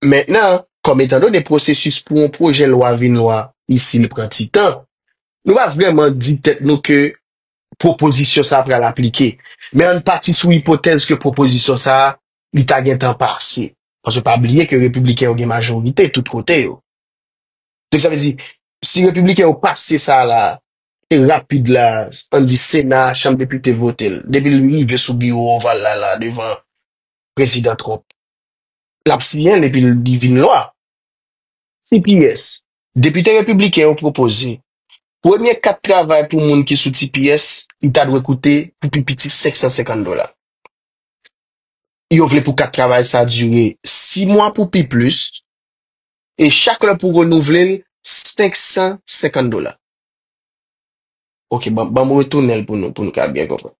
Mentnan, kòm etandone pwosesis pou yon pwojè lwa vin lwa isi, li pran ti tan, nou pa vrèman di tèt nou ke pwopozisyon sa a pral aplike. Men ann pati sou ipotèz ke pwopozisyon sa a, li ta gentan pase. Paske pa bliye ke repibliken yo gen majorite tout kote yo. Donk, sa vle di, si repibliken yo pase sa la, e rapid la, ann di Sena, Chanm Depite vote l, depi l rive sou biwo oval la, la, devan prezidan Trump, l ap siyen l epi l, li vin lwa. T P S, depite repibliken yo pwopoze, premye kat travay pou moun ki sou T P S, li ta dwe koute pou pi piti senk san senkant dola. Yo vle pou kat travay sa dire sis mwa pou pi plis, e chak lè pou renouvle l, senk san senkant dola. Ok, ban, ban m retounen l pou nou, pou nou ka byen konprann.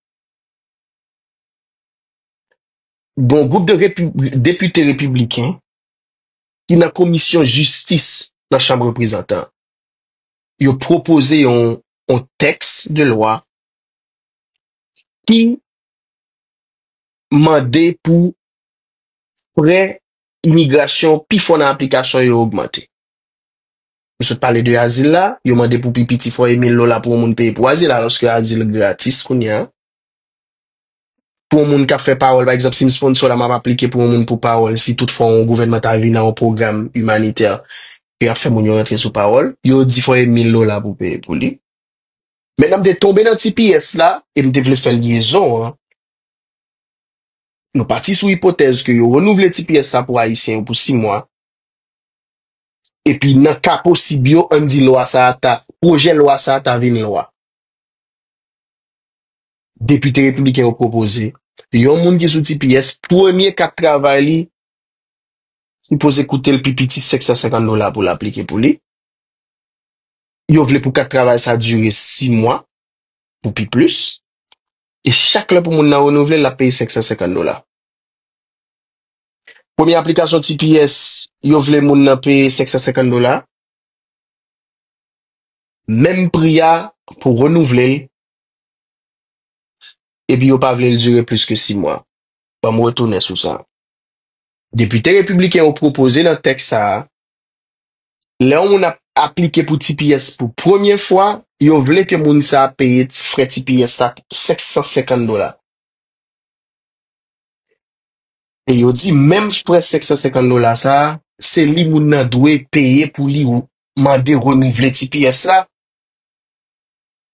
Gon gwoup de repi-, depite repibliken ki nan komisyon jistis nan Chanm Reprezantan. Yo pwopoze yon, yon tèks de lwa ki mande pou frè imigrasyon pifò nan aplikasyon yo ogmante. M sot pale de azil la, yo mande pou pi piti fò e mil dola pou yon moun peye pou azil, alòske azil gratis kounye a. Pou yon moun k ap fè pawòl, pa egzanp, si m sponsò la, m ap aplike pou yon moun pou pawòl, si toutfwa yon gouvènman ta vin ak yon pwogram imanitè, ke y ap fè moun yo rantre sou pawòl, yo di fò e mil dola pou peye pou li. Mentnan, m te tonbe nan T P S la, e m te vle fè lyezon an. Nou pati sou ipotèz ke yo renouvle T P S la pou Ayisyen yo pou sis mwa. Epi nan ka posib yo, ann di lwa sa a ta, pwojè lwa sa a ta vin lwa. Depite repibliken yo pwopoze, yon moun ki sou T P S, premye kat travay li, sipoze koute l pi piti senk san senkant dola pou l aplike pou li. Yo vle pou kat travay sa dire sis mwa, pou pi plis. E chak lè pou moun nan renouvle, l ap peye senk san senkant dola. Premye aplikasyon T P S, yo vle moun nan peye senk san senkant dola. Menm pri a pou renouvle l. Epi yo pa vle l dire plis ke sis mwa. Ban m retounen sou sa. Depite repibliken yo pwopoze nan tèks sa a, lè yon moun ap aplike pou T P S pou premye fwa, yo vle ke moun sa a peye frè T P S la senk san senkant dola. E yo di menm frè senk san senkant dola sa a, se li moun nan dwe peye pou li mande renouvle T P S la.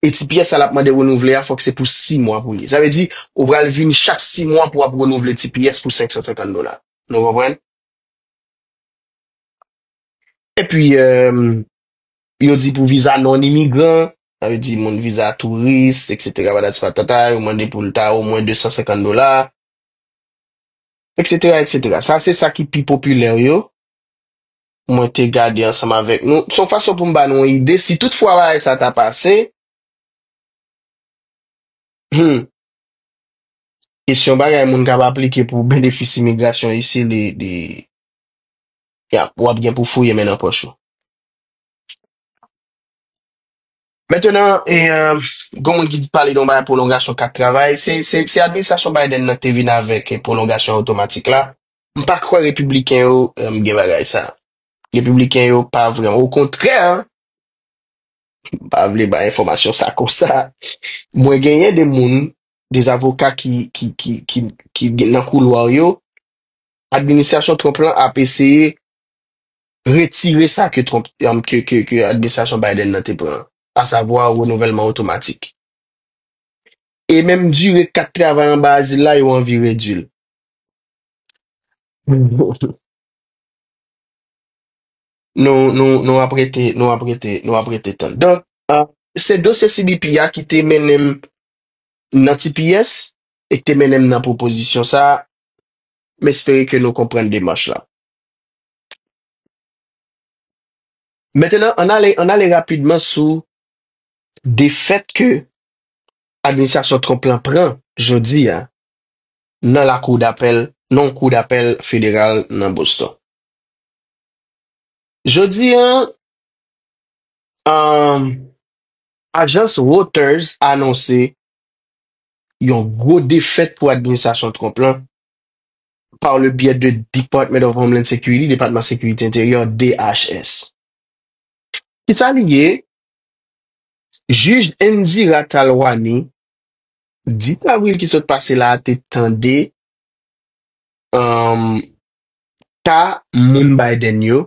E T P S sa l ap mande renouvle a, fòk se pou sis mwa pou li. Sa vle di, ou pral vin chak sis mwa pou w ap renouvle T P S pou senk san senkant dola. Nou konprann? Epi, euh, yo di pou viza non imigran, sa vle di moun viza touris, et cetera, patati patata, yo mande pou l ta omwen de san senkant dola, et cetera, et cetera. Sa se sa ki pi popilè yo. Mwen te gade ansanm avèk nou. Se yon fason pou m ba nou yon ide. Si toutfwa bagay sa ta pase, hmm, kesyon bagay moun k ap aplike pou benefis imigrasyon isi, li, li, y ap, w ap gen pou fouye men nan pòch ou. Mentnan, e, euh, gon moun ki pale de yon bagay pwolongasyon kat travay, se, se, se administrasyon Biden nan te vin avèk, e, pwolongasyon otomatik la. M pa kwè repibliken yo, euh, gen bagay sa. Repibliken yo pa vrèman. Okontrè, m pa vle bay enfòmasyon sa konsa. Mwen genyen de moun de zavoka ki, ki, ki, ki, ki gen nan koulwa yo, administrasyon Trump lan ap eseye retire sa ke Trump, um, ke, ke, ke administrasyon Biden nan te pran, asavwa renouvèlman otomatik. E menm dire kat travay anba azil la, yo anvi redui l. Nou, nou, nou ap rete, nou ap rete, nou ap rete tann. Donk, ah, se dosye C B P a ki te mennen m nan T P S e ki te mennen m nan pwopozisyon sa a. M espere ke nou konprann demach la. Mentnan, ann ale, ann ale rapidman sou defèt ke administrasyon Trump lan pran jodi a nan lakou dapèl, nan yon kou dapèl federal nan Boston. Jodi a, um, ajans Reuters anonse yon gwo defèt pou administrasyon Trump lan par le biais de Department of Homeland Security, Depatman Sekirite Enteryè, D H S. Kisa li ye? Jij Indira Talwani, dis avril ki sot pase la a, te tande, um, ka moun Biden yo,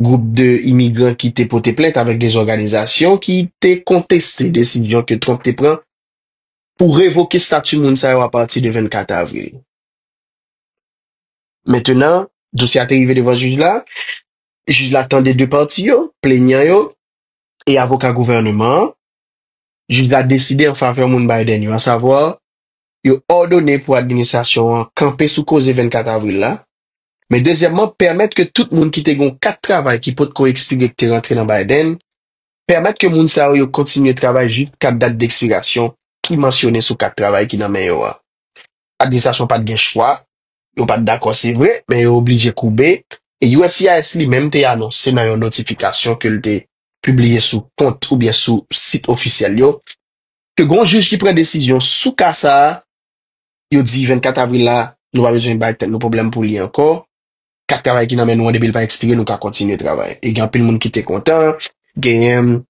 gwoup de imigran ki te pote plent avèk de zòganizasyon ki te konteste desizyon ke Trump te pran pou revoke stati moun sa yo apati de vennkat avril. Mentnan, dosye a te rive devan jij la. Jij la tande de pati yo, plenyan yo, e avoka gouvènman an. Jij la deside an favè moun Biden yo, asavwa, yo òdone pou administrasyon an kanpe sou koze vennkat avril la. Men dezyèmman, pèmèt ke tout moun ki te gen yon kat travay ki potko ekspire ki te rantre nan Biden, pèmèt ke moun sa yo, yo kontinye travay jiska dat dekspirasyon ki mansyone sou kat travay ki nan men yo a. Administrasyon pa t gen chwa, yo pa t dakò, se vre, men yo oblije koube. E U S C I S li menm te anonse nan yon notifikasyon ke l te pibliye sou kont oubyen sou sit ofisyèl yo, ke gon jij ki pran desizyon sou ka sa a, yo di vennkat avril la, nou pa bezwen bay tèt nou pwoblèm pou li ankò. Kat travay ki nan men nou an, depi l pa ekspire, nou ka kontinye travay. E gen anpil moun ki te kontan, genyen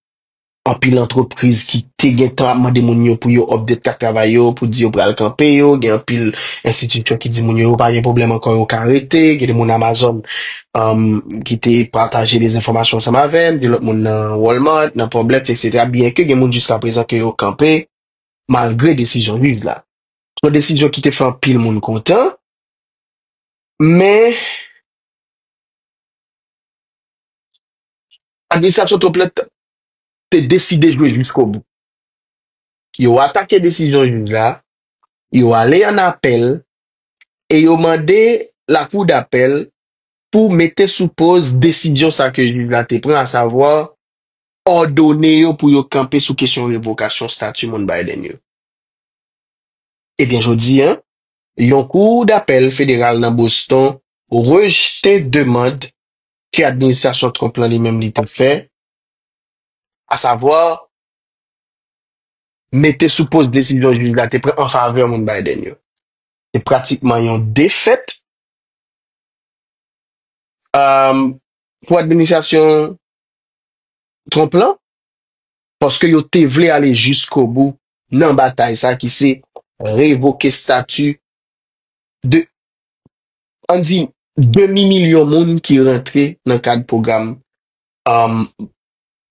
anpil antrepriz ki te gentan ap mande moun yo pou yo update kat travay yo, pou di yo pral kanpe yo, gen anpil enstitisyon ki di moun yo, yo pa gen pwoblèm ankò, yo ka rete, gen de moun Amazon, um, ki te pataje de enfòmasyon ansanm avè m, de lòt moun nan Walmart, nan Publix, et cetera, byenke gen moun jiska prezan ke yo kanpe, malgre desizyon jij la. Se yon desizyon ki te fè anpil moun kontan, men administrasyon Trump lan t-, te deside jwe jiskobou. Yo atake desizyon jij la, yo ale an apèl, e yo mande lakou dapèl pou mete sou poz desizyon sa ke jij la te pran, asavwa òdone yo pou yo kanpe sou kesyon revokasyon stati moun Biden yo. Ebyen, jodi a, yon kou dapèl federal nan Boston rejte demann ke administrasyon Trump lan li menm li te fè, asavwa mete sou poz desizyon jij la te pran an favè moun Biden yo. Se pratikman yon defèt, um, pou administrasyon Trump lan, paske yo te vle ale jiskobou nan batay sa ki se revoke stati de, ann di, demi milyon moun ki rantre nan kad pwogram, um,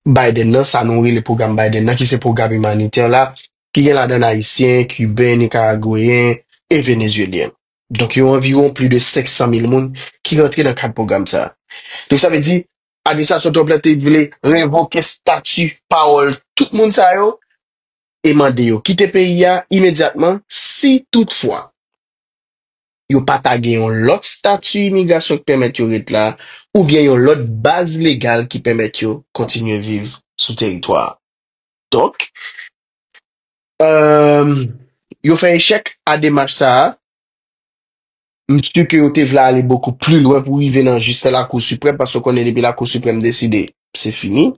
Biden nan, sa nou rele pwogram Biden nan, ki se pwogram imanitè la, ki gen ladan Ayisyen, Kiben, Nikaragweyen e Venezyelyen. Donk, yo anviwon plis de senk san mil moun ki rantre nan kad pwogram sa a. Donk, sa vle di, administrasyon Trump la te vle revoke stati pawòl tout moun sa yo e mande yo kite peyi a imedyatman si toutfwa yo pa ta gen yon lòt stati imigrasyon ki pèmèt yo ret la, oubyen yon lòt baz legal ki pèmèt yo kontinye viv sou teritwa a. Donk, euh, yo fè echèk a demach sa a. M si ke yo te vle ale bokou pli lwen pou rive nan jis nan Lakou Siprèm, paske w konnen depi Lakou Siprèm deside, se fini.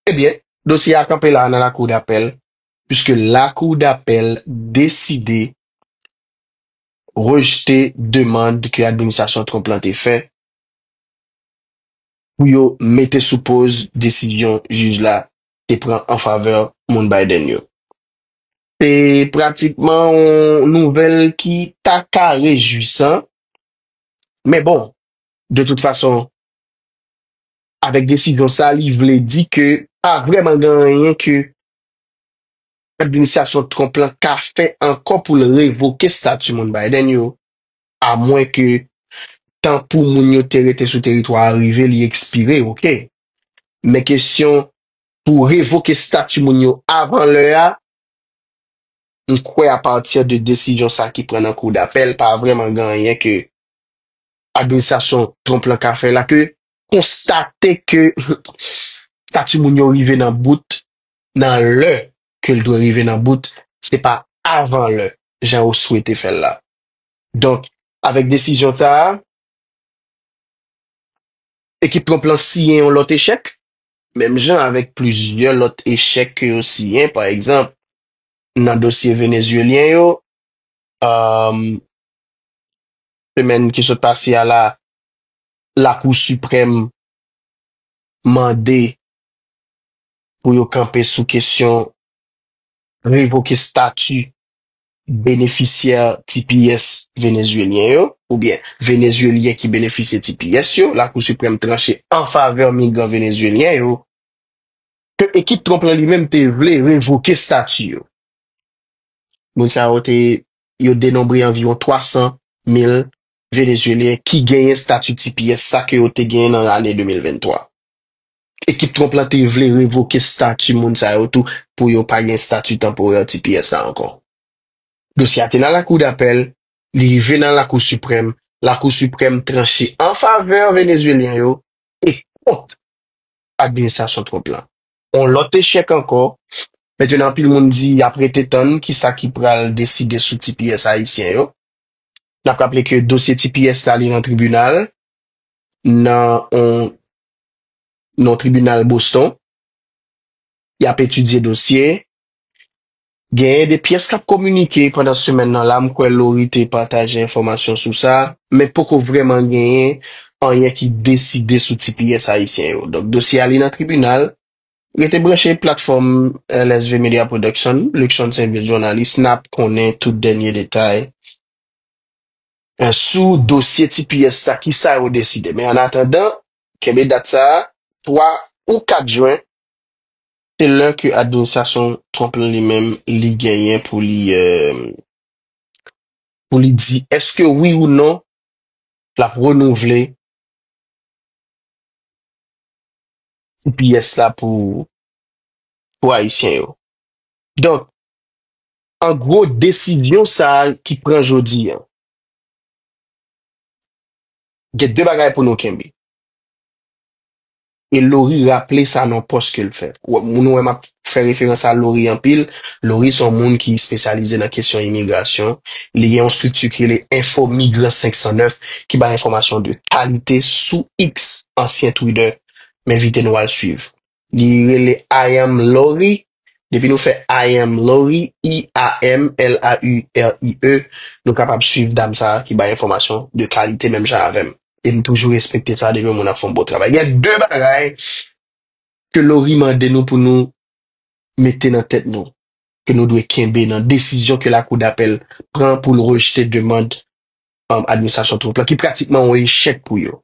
Ebyen, dosye a kanpe la a nan Lakou Dapèl, puiske Lakou Dapèl deside rejte demann ke administrasyon Trump lan te fè pou yo mete sou poz desizyon jij la te pran an favè moun Biden yo. Se pratikman yon nouvèl ki ta ka rejwisan. Men bon, de tout fason, avèk desizyon sa, li vle di ke pa vrèman gen anyen ke administrasyon Trump lan ka fè ankò pou l revoke stati moun Biden yo, amwen ke tan pou moun yo te rete sou teritwa a rive, li ekspire, oke. Men kesyon pou revoke stati moun yo avan lè a, m kwè apati de desizyon sa ki pran nan kou dapèl, pa vrèman gen anyen ke administrasyon Trump lan ka fè la ke konstate ke stati moun yo rive nan bout, nan lè ke l dwe rive nan bout, se pa avan lè, jan yo swete fè l la. Donk, avèk desizyon sa a, ekip Trump lan siyen yon lòt echèk, menm jan avèk plizyè lòt echèk ke yo siyen, pa egzanp, nan dosye venezuelyen yo, um, semèn ki sot pase a la, Lakou Siprèm mande pou yo kanpe sou kesyon revoke stati benefisyè T P S venezuelyen yo, oubyen venezuelyen ki benefisye T P S yo, Lakou Siprèm tranche an favè migran venezuelyen yo, ke ekip Trump lan li menm te vle revoke stati yo. Moun sa yo te, yo denonbre anviwon twa san mil venezuelyen ki genyen stati T P S, sa ke yo te genyen nan ane de mil venntwa. Ekip Trump lan te vle revoke stati moun sa yo tou pou yo pa gen stati tanporè T P S la ankò. Dosye a te nan Lakou dapèl, li rive nan Lakou Siprèm, Lakou Siprèm tranche an favè venezuelyen yo e kont administrasyon Trump lan. On lòt echèk ankò. Mentnan, anpil moun di y ap rete tann kisa ki pral deside sou T P S ayisyen yo. N ap raple ke dosye T P S la, li nan tribinal, nan on, nan tribinal Boston. Y ap etidye dosye. Genyen de pyès k ap kominike pandan semèn nan la. M kwè Lori te pataje enfòmasyon sou sa, men poko vrèman genyen anyen ki deside sou T P S ayisyen yo. Donk, dosye a li nan tribinal. Rete branche platfòm L S V Media Production, Luckson Saint Vil jounalis, n ap konnen tout dènye detay, eh, sou dosye T P S sa, kisa yo deside. Men an atandan, kenbe dat sa a, twa ou kat jen, se lè ke administrasyon Trump lan li menm, li genyen pou li, eh, pou li di èske wi ou non l ap renouvle T P S la pou, pou Ayisyen yo. Donk, an gwo, desizyon sa a ki pran jodi a, gen de bagay pou nou kenbe. E Lori raple sa nan pòs ke l fè. Ou, nou wè m ap fè referans a Lori anpil. Lori se yon moun ki espesyalize nan kesyon imigrasyon. Li gen yon estrikti ki rele Info Migrant senk san nèf, ki bay enfòmasyon de kalite sou X, ansyen Twitter. M envite nou al swiv. Li rele I am Lori. Depi nou fè I am Lori, I A M L A U R I E, nou kapab swiv dam sa a ki bay enfòmasyon de kalite menm jan avè m. E m toujou respekte sa depi yon moun ap fè yon bon travay. Gen de bagay ke Lori mande nou pou nou mete nan tèt nou, ke nou dwe kenbe nan desizyon ke Lakou dapèl pran pou l rejte demann, um, administrasyon Trump lan, ki pratikman yon echèk pou yo.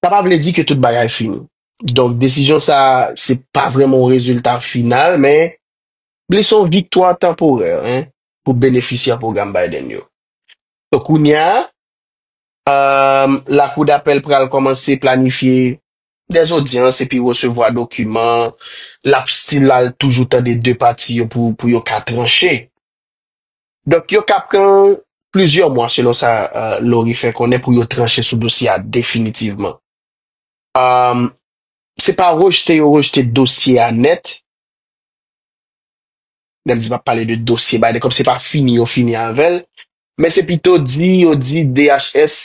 Sa pa vle di ke tout bagay fini. Donk, desizyon sa a, se pa vrèman yon rezilta final, men li se yon viktwa tanporè, en, pou benefisyè pwogram Biden yo. So, kounye a, um, Lakou dapèl pral kòmanse planifye dè zodyans epi resevwa dokiman. L ap still al toujou tande de pati yo pou, pou yo ka tranche. Donk, yo ka pran plizyè mwa, selon sa, eh, Lori fè konnen, pou yo tranche sou dosye a definitivman. Um, se pa rejte yo rejte dosye a nèt. Lè m di m ap pale de dosye Biden, kòm se pa fini yo fini avè l. Men se pito di, yo di D H S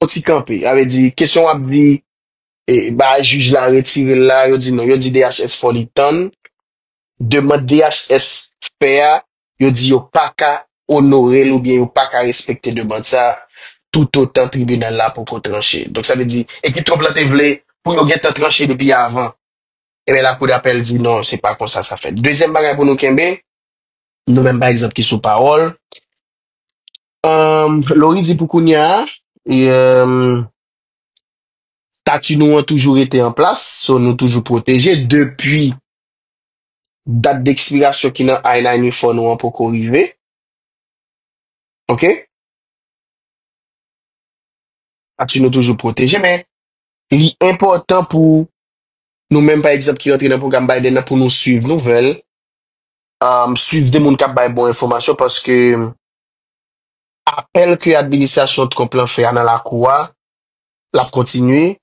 yon ti kanpe. Sa vle di, kesyon w ap di, e, ba jij la retire l la, yo di non, yo di D H S fò li tann. Demann D H S fè a, yo di yo pa ka onore l oubyen yo pa ka respekte demann sa, toutotan tribinal la poko tranche. Donk, sa vle di, ekip Trump lan te vle pou yo gentan tranche depi avan. Ebyen, lakou dapèl di non, se pa konsa sa fèt. Dezyèm bagay pou nou kenbe, nou menm pa egzanp ki sou pawòl. Anm, Lori di pou kounye a, e, anm, stati nou an toujou rete an plas, so nou toujou pwoteje depi dat dekspirasyon ki nan I ninety-four nou an poko rive. Ok? Stati nou toujou pwoteje, men li enpòtan pou nou menm, pa egzanp, ki rantre nan pwogram Biden nan, pou nou swiv nouvèl, um, swiv de moun k ap bay bon enfòmasyon, paske apèl ke administrasyon Trump lan fè a nan lakou a, l ap kontinye.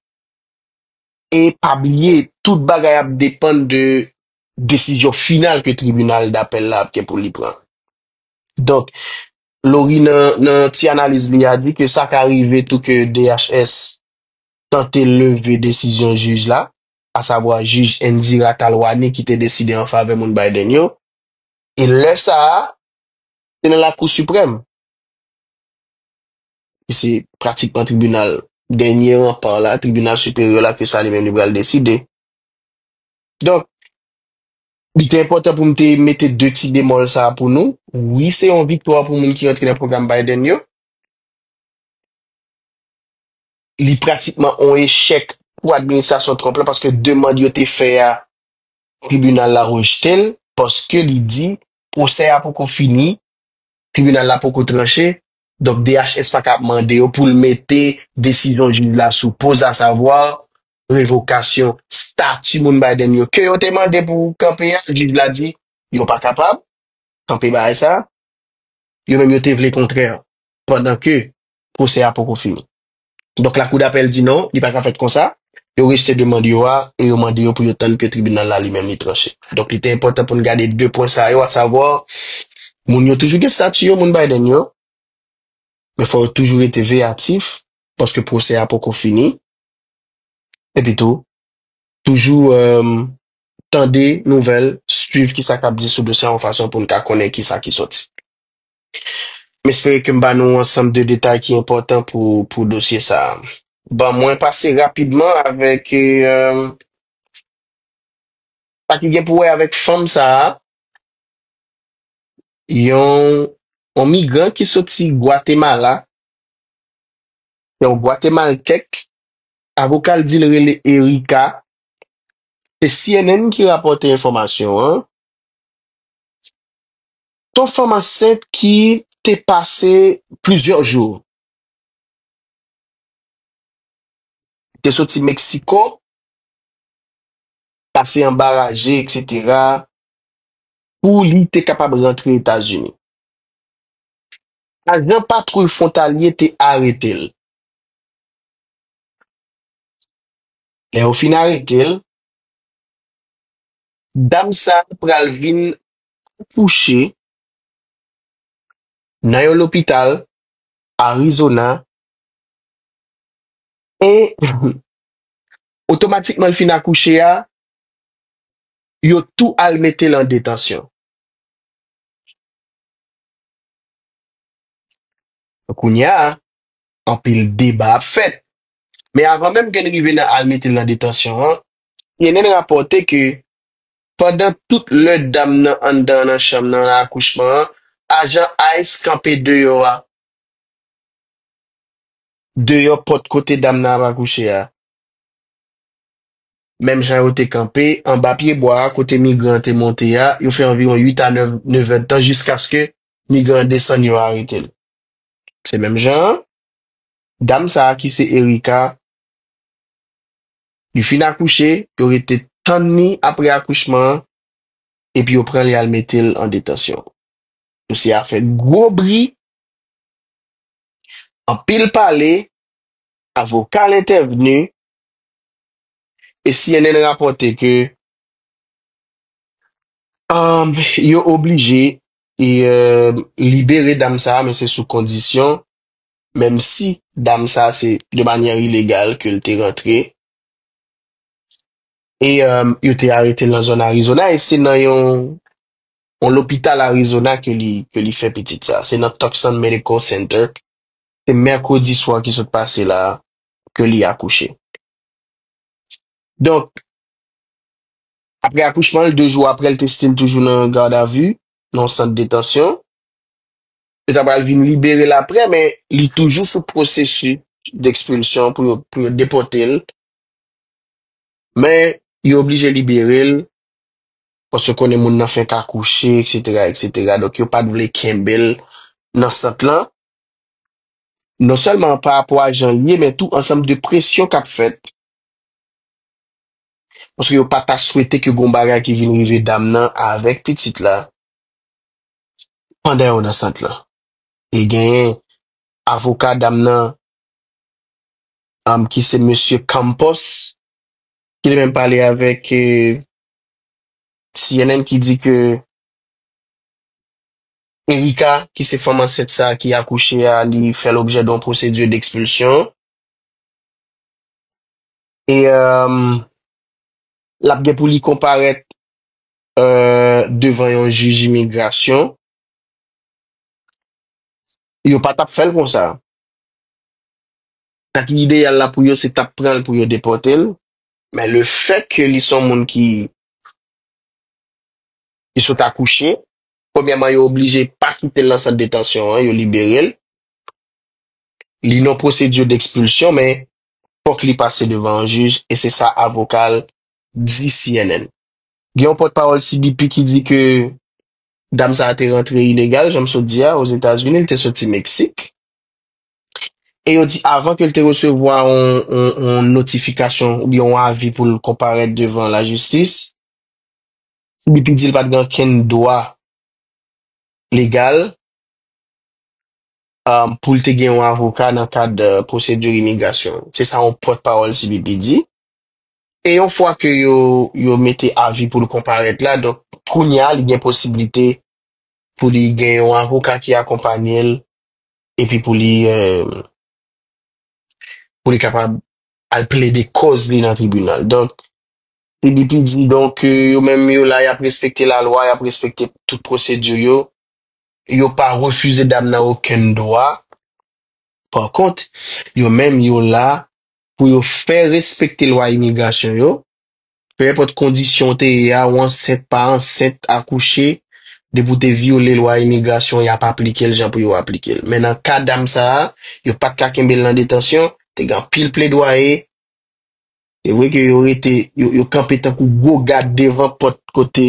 E pa bliye, tout bagay ap depann de desizyon final ke tribinal dapèl la ap gen pou li pran. Donk, Lori nan, nan ti analiz li a di ke sa ka rive tou ke D H S tante leve desizyon jij la, asavwa jij Indira Talwani ki te deside an favè moun Biden yo. E lè sa a, se nan Lakou Siprèm, ki se pratikman tribinal dènye ranpa la, tribinal siperyè la, ke sa li menm li pral deside. Donk, li te enpòtan pou m te mete de ti bemòl sa a pou nou. Wi, se yon viktwa pou moun ki rantre nan pwogram Biden yo. Li pratikman yon echèk pou administrasyon Trump la, paske demann yo te fè a, tribinal la rejte l, paske li di pwosè a poko fini, tribinal la poko tranche, donk D H S pa ka ap mande yo pou l mete desizyon jij la sou poz, asavwa revokasyon stati moun Biden yo ke yo te mande pou kanpe a, jij la di yo pa kapab kanpe bagay sa, yo menm yo te vle kontrè, pandan ke pwosè a poko fini. Donk, Lakou dapèl di non, li pa ka fèt konsa. Yo rejte demann yo a e yo mande yo pou yo tann ke tribinal la li menm li tranche. Donk, li te enpòtan pou n gade de pwen sa yo, asavwa, moun yo toujou gen stati yo, moun Biden yo, men fò yo toujou rete veyatif, paske pwosè a poko fini. Epi tou, toujou, em, tande nouvèl, swiv kisa k ap di sou dosye a yon fason pou n ka konnen kisa ki soti. M espere ke m ba nou yon ansanm de detay ki enpòtan pou, pou dosye sa a. Ban mwen pase rapidman avèk, em, sa ki gen pou wè avèk fanm sa a, yon, yon migran ki soti Gwatemala, yon Gwatemaltèk, avoka l di l rele Erika. Se C N N ki rapòte enfòmasyon an. Se yon fanm ansent ki te pase plizyè jou. Te soti Meksiko, pase anba raje, etsetera, pou li te kapab rantre Etazini. Ajan patwouy fwontalye te arete l. Lè yo fin arete l, dam sa a pral vin akouche nan yon lopital Arizona, e otomatikman l fin akouche a, yo tou al mete l an detansyon. Kounye a, anpil deba ap fèt. Men avan menm ke n rive nan al mete l nan detansyon an, C N N rapòte ke pandan tout lè dam nan anndan nan chanm nan, nan akouchman an, ajan ice kanpe deyò a. Deyò pòt kote dam nan ap akouche a. Menm jan yo te kanpe anba pye bwa a kote migran an te monte a, yo fè anviwon uit a nèf, nèf èdtan jiskaske migran an desann, yo arete l. Se menm jan an, dam sa a ki se Erika, li fin akouche, yo rete tann li apre akouchman an, epi yo pran li al mete l an detansyon. Dosye a fè gwo bri, anpil pale, avoka l entèvni, e C N N rapòte ke, um, yo oblije, e, um, libere dam sa a, men se sou kondisyon, menm si dam sa a se de manyè ilegal ke l te rantre. E, um, yo te arete l nan zòn Arizona, e se nan yon, yon lopital Arizona ke li, ke li fè pitit sa. Se nan Tucson Medical Center. Se mèkredi swa ki sot pase la ke li akouche. Donk, Apre akouchman l, de jou apre, l te still toujou nan gadavi, nan yon sant detansyon. Yo ta pral vin libere l apre, men li toujou sou pwosesis dekspilsyon pou yo, pou yo depòte l. Men, yo oblije libere l, paske yo konnen moun nan fenk akouche, etsetera, etsetera. Donk, yo pa t vle kenbe l nan sant lan. Non sèlman pa rapò a jan l ye, men tou ansanm de presyon k ap fèt. Paske yo pa ta swete ke gon bagay ki vin rive dam nan avèk pitit la pandan yo nan sant lan. E genyen avoka dam nan, um, ki se mesye Campos, ki li menm pale avèk, eh, C N N ki di ke Erika, ki se fanm ansent sa a ki akouche a, li fè lobjè de yon pwosedi dekspilsyon. E, um, l ap gen pou li konparèt, euh, devan yon jij imigrasyon. Yo pa t ap fè l konsa. Sa ki ideyal la pou yo, se t ap pran l pou yo depòte l. Men le fèt ke li se yon moun ki, ki sot akouche, premyèman, yo oblije pa kite l nan sant detansyon an, yo libere l. Li nan pwosedi dekspilsyon, men fòk li pase devan yon jij, e se sa avoka l di C N N. Gen yon pòtpawòl C B P ki di ke dam sa a te rantre ilegal, jan m sot di a, Ozetazini, li te soti Meksik. E yo di avan ke l te resevwa yon, yon, yon notifikasyon oubyen yon avi pou l konparèt devan lajistis, C B P di l pa t gen okenn dwa legal, um, pou l te gen yon avoka nan kad, euh, pwosedi imigrasyon. Se sa yon pòtpawòl C B P di. E yon fwa ke yo, yo mete avi pou l konparèt la, donk, kounye a, li gen posiblite pou li gen yon avoka ki akonpanye l, epi pou li, euh, pou li kapab al plede kòz li nan tribinal. Donk, C B P di, donk, euh, yo menm yo la, y ap respekte lalwa, y ap respekte tout pwosedi yo. Yo pa refize dam nan okenn dwa. Pa kont, yo menm yo la pou yo fè respekte lwa imigrasyon yo. Pe enpòt kondisyon w te ye a, ou ansent, pa ansent, akouche, depi w te vyole lwa imigrasyon, y ap aplike l jan pou yo aplike l. Men nan ka dam sa a, yo pa t ka kenbe l nan detansyon, te gen anpil pledwaye. Se vre ke yo rete, yo, yo kanpe tankou gwo gad devan pòt kote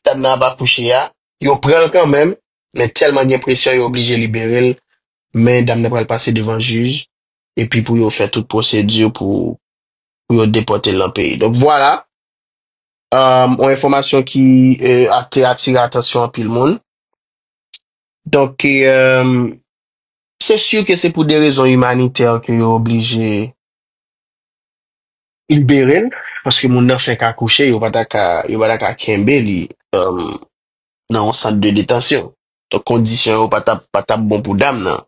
dam nan ap akouche a. Yo pran l kanmenm, men tèlman gen presyon, yo oblije libere l. Men dam nan pral pase devan jij, epi pou yo fè tout pwosedi pou, pou yo depòte l nan peyi. Donk, vwala, um, yon enfòmasyon ki, euh, a-, te atire atansyon anpil moun. Donk, um, se si ke se pou de rezon imanitè ke yo oblije libere l, paske moun nan fenk akouche, yo pa ta ka, yo pa ta ka kenbe li, um, nan yon sant de detansyon. Donk, kondisyon yo pa t ap, pa t ap bon pou dam nan.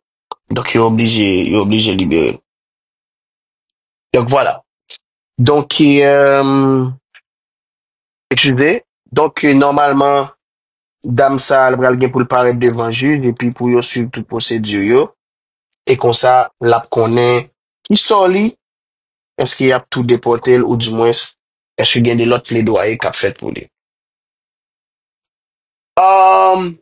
Donk, yo oblije, yo oblije libere l. Donk, vwala. Donk, um, eskize. Donk, nòmalman, dam sa a, l pral gen pou l parèt devan jij, epi pou yo swiv tout pwosedi yo. E konsa, l ap konnen ki sò li, èske y ap tou depòte l, oudimwens, èske gen de lòt pledwaye k ap fèt pou li. Um,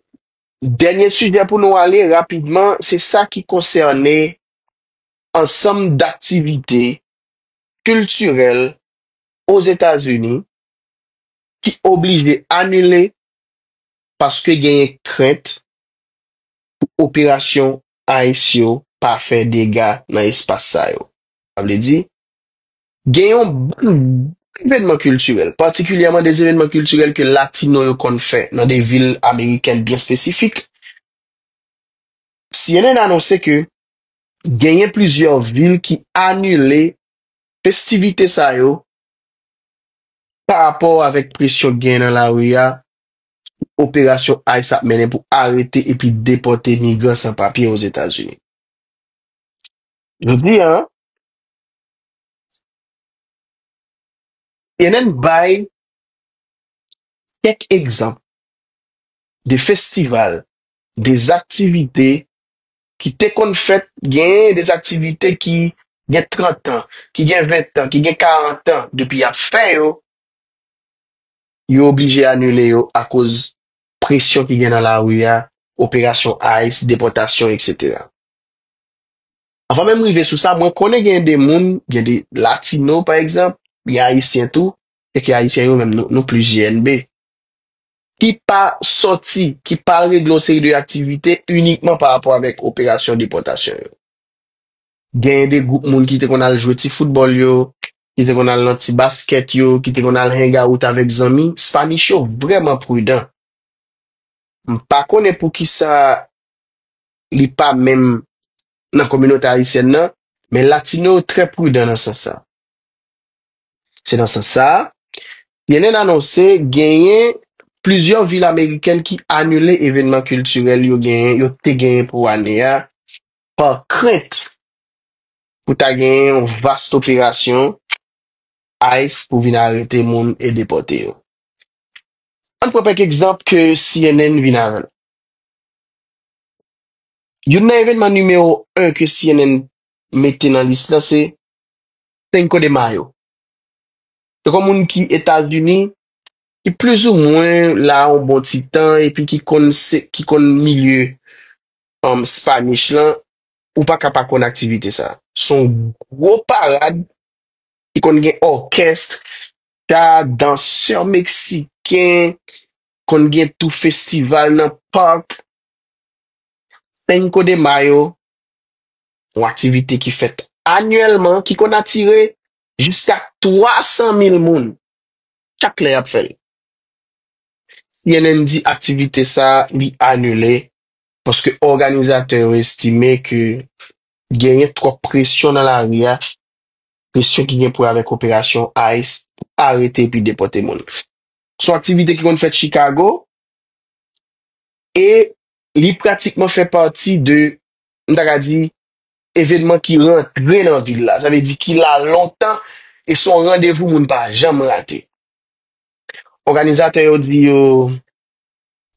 dènye sijè pou nou ale rapidman, se sa ki konsène ansanm daktivite kiltirèl Ozetazini ki oblije anile paske genyen krent pou operasyon ICE yo pa fè dega nan espas sa yo. Sa vle di, gen yon bann evènman kiltirèl, patikilyèman de evènman kiltirèl ke Latino yo konn fè nan de vil amerikèn byen espesifik. C N N anonse ke genyen plizyè vil ki anile festivite sa yo pa rapò avèk presyon k genyen nan lari a, operasyon ICE ap mennen pou arete epi depòte migran san papye Ozetazini. Jodi a, C N N bay kèk egzanp de festival, de aktivite ki te konn fèt, genyen de aktivite ki gen trant an, ki gen ven an, ki gen karant an depi y ap fè yo, yo oblije anile yo akoz presyon ki gen nan lari a, operasyon ice, depòtasyon, etsetera. Anvan menm rive sou sa, mwen konnen gen de moun, gen de Latino, pa egzanp, gen Ayisyen tou, e ke Ayisyen yo menm, nou, nou plis G N B, ki pa sòti, ki pa regle yon seri de aktivite inikman pa rapò avèk operasyon depòtasyon yo. Genyen de gwoup moun ki te konn al jwe ti foutbòl yo, ki te konn al nan ti baskèt yo, ki te konn al hangout avèk zanmi. Spanish yo vrèman pridan. M pa konnen poukisa li pa menm nan kominote ayisyèn nan, men Latino yo trè pridan nan sans sa. Se nan sans sa a, C N N anonse genyen plizyè vil amerikèn ki anile evènman kiltirèl yo genyen, yo te genyen pou ane a, pa krent pou ta genyen yon vast operasyon ice pou vin arete moun e depòte yo. Ann pran kèk egzanp ke C N N vin avè l. Youn nan evènman nimewo en ke C N N mete nan lis la se Cinco de Mayo. Se kon moun ki Etazini, ki plizoumwen la yon bon ti tan, epi ki konn se, ki konn milye, um, Spanish lan, ou pa ka pa konn aktivite sa. Se yon gwo parad ki konn gen òkès, cha, dansè meksiken, konn gen tou festival nan pak. Cinco de Mayo, yon aktivite ki fèt anyèlman, ki konn atire jiska twa san mil moun chak lè y ap fè l. C N N di aktivite sa a, li anile, paske òganizatè yo estime ke genyen twòp presyon nan lari a, presyon ki gen pou wè avèk operasyon ice pou arete epi depòte moun. Se yon aktivite ki konn fèt Chicago, e li pratikman fè pati de, m ta ka di, evènman ki rantre nan vil la. Sa vle di ki la lontan, e se yon randevou moun pa janm rate. Òganizatè yo di yo,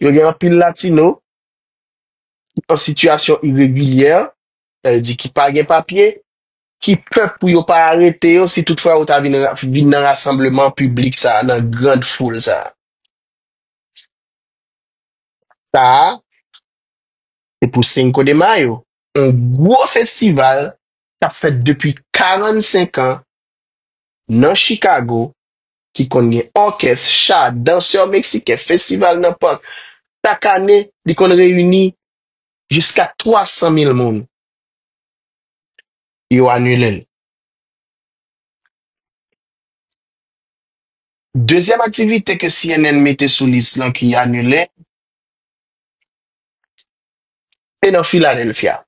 yo gen anpil Latino ki an sitiyasyon iregilyè, sa vle di ki pa gen papye, ki pè pou yo pa arete yo si toutfwa yo ta vin ra-, vin nan rasanbleman piblik sa a, nan grand foul sa a. Sa a, se pou Cinco de Mayo, yon gwo festival k ap fèt depi karannsenk an nan Chicago, ki konn gen òkès, cha, dansè meksiken, festival nan pak. Chak ane, li konn reyini jiska twa san mil moun. Yo anile l. Dezyèm aktivite ke C N N mete sou lis lan ki anile, se nan Philadelphia.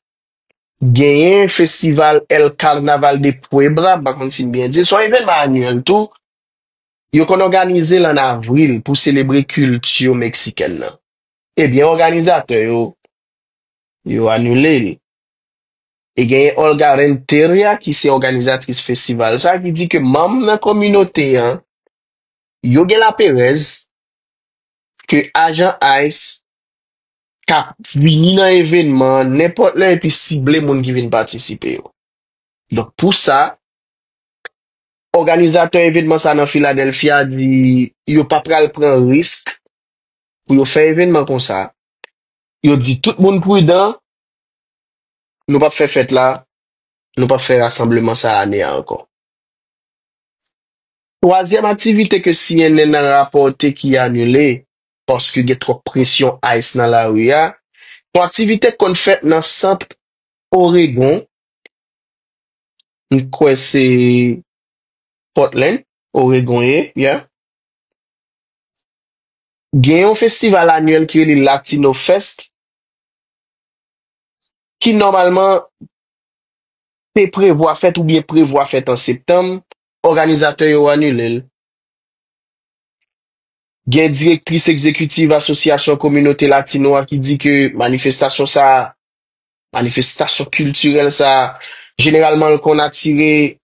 Genyen festival El Carnaval de Puebla, m pa konn si m byen di l, se yon evènman anyèl tou. Yo konn òganize l ann avril pou selebre kilti meksikèn nan. Ebyen, òganizatè yo, yo anile l. E genyen Olga Renteria, ki se òganizatris festival sa, ki di ke manm nan kominote an, yo gen laperèz ke ajan ice ka vini nan evènman an nenpòt lè epi sible moun ki vin patisipe yo. Donk, pou sa, òganizatè evènman sa nan Philadelphia di yo pa pral pran risk pou yo fè evènman konsa. Yo di tout moun pridan, nou p ap fè fèt la, nou p ap fè rasanbleman sa ane a ankò. Twazyèm aktivite ke C N N nan rapòte ki anile, paske gen twòp presyon ice nan lari a, se yon aktivite k konn fèt nan sant Oregon, m kwè se Portland, Oregon ye, yeah. Gen yon festival anyèl ki rele Latino Fest, ki nòmalman te prevwa fèt oubyen prevwa fèt an septanm, òganizatè yo anile l. Gen direktris egzekitiv Asosyasyon Kominote Latino a ki di ke manifestasyon sa a, manifestasyon kiltirèl sa a, jeneralman l konn atire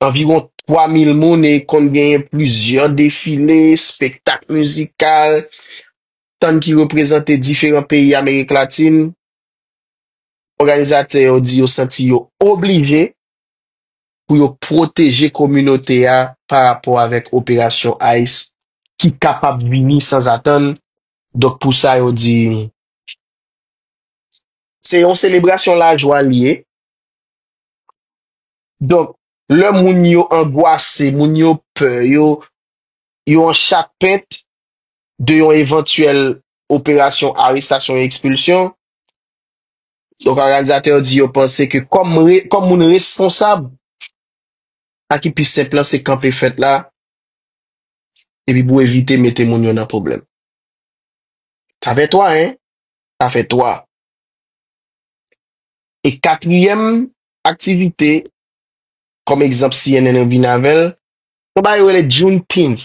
anviwon twa mil moun e konn genyen plizyè defile, espektak mizikal, tann ki reprezante diferan peyi Amerik Latin. Òganizatè yo di yo santi yo oblije pou yo pwoteje kominote a pa rapò avèk operasyon ice ki kapab vini sanzatann. Donk, pou sa, yo di, se yon selebrasyon lajwa li ye. Donk, lè moun yo angwase, moun yo pè, yo, yo an chak pent de yon evantyèl operasyon arestasyon e ekspilsyon, donk, òganizatè yo di yo panse ke kòm re-, kòm moun responsab, sa ki pi senp lan, se kanpe fèt la, epi pou evite mete moun yo nan pwoblèm. Sa fè twa, en? Sa fè twa. E katriyèm aktivite, kòm egzanp, C N N vin avè l, se yon bagay yo rele Juneteenth.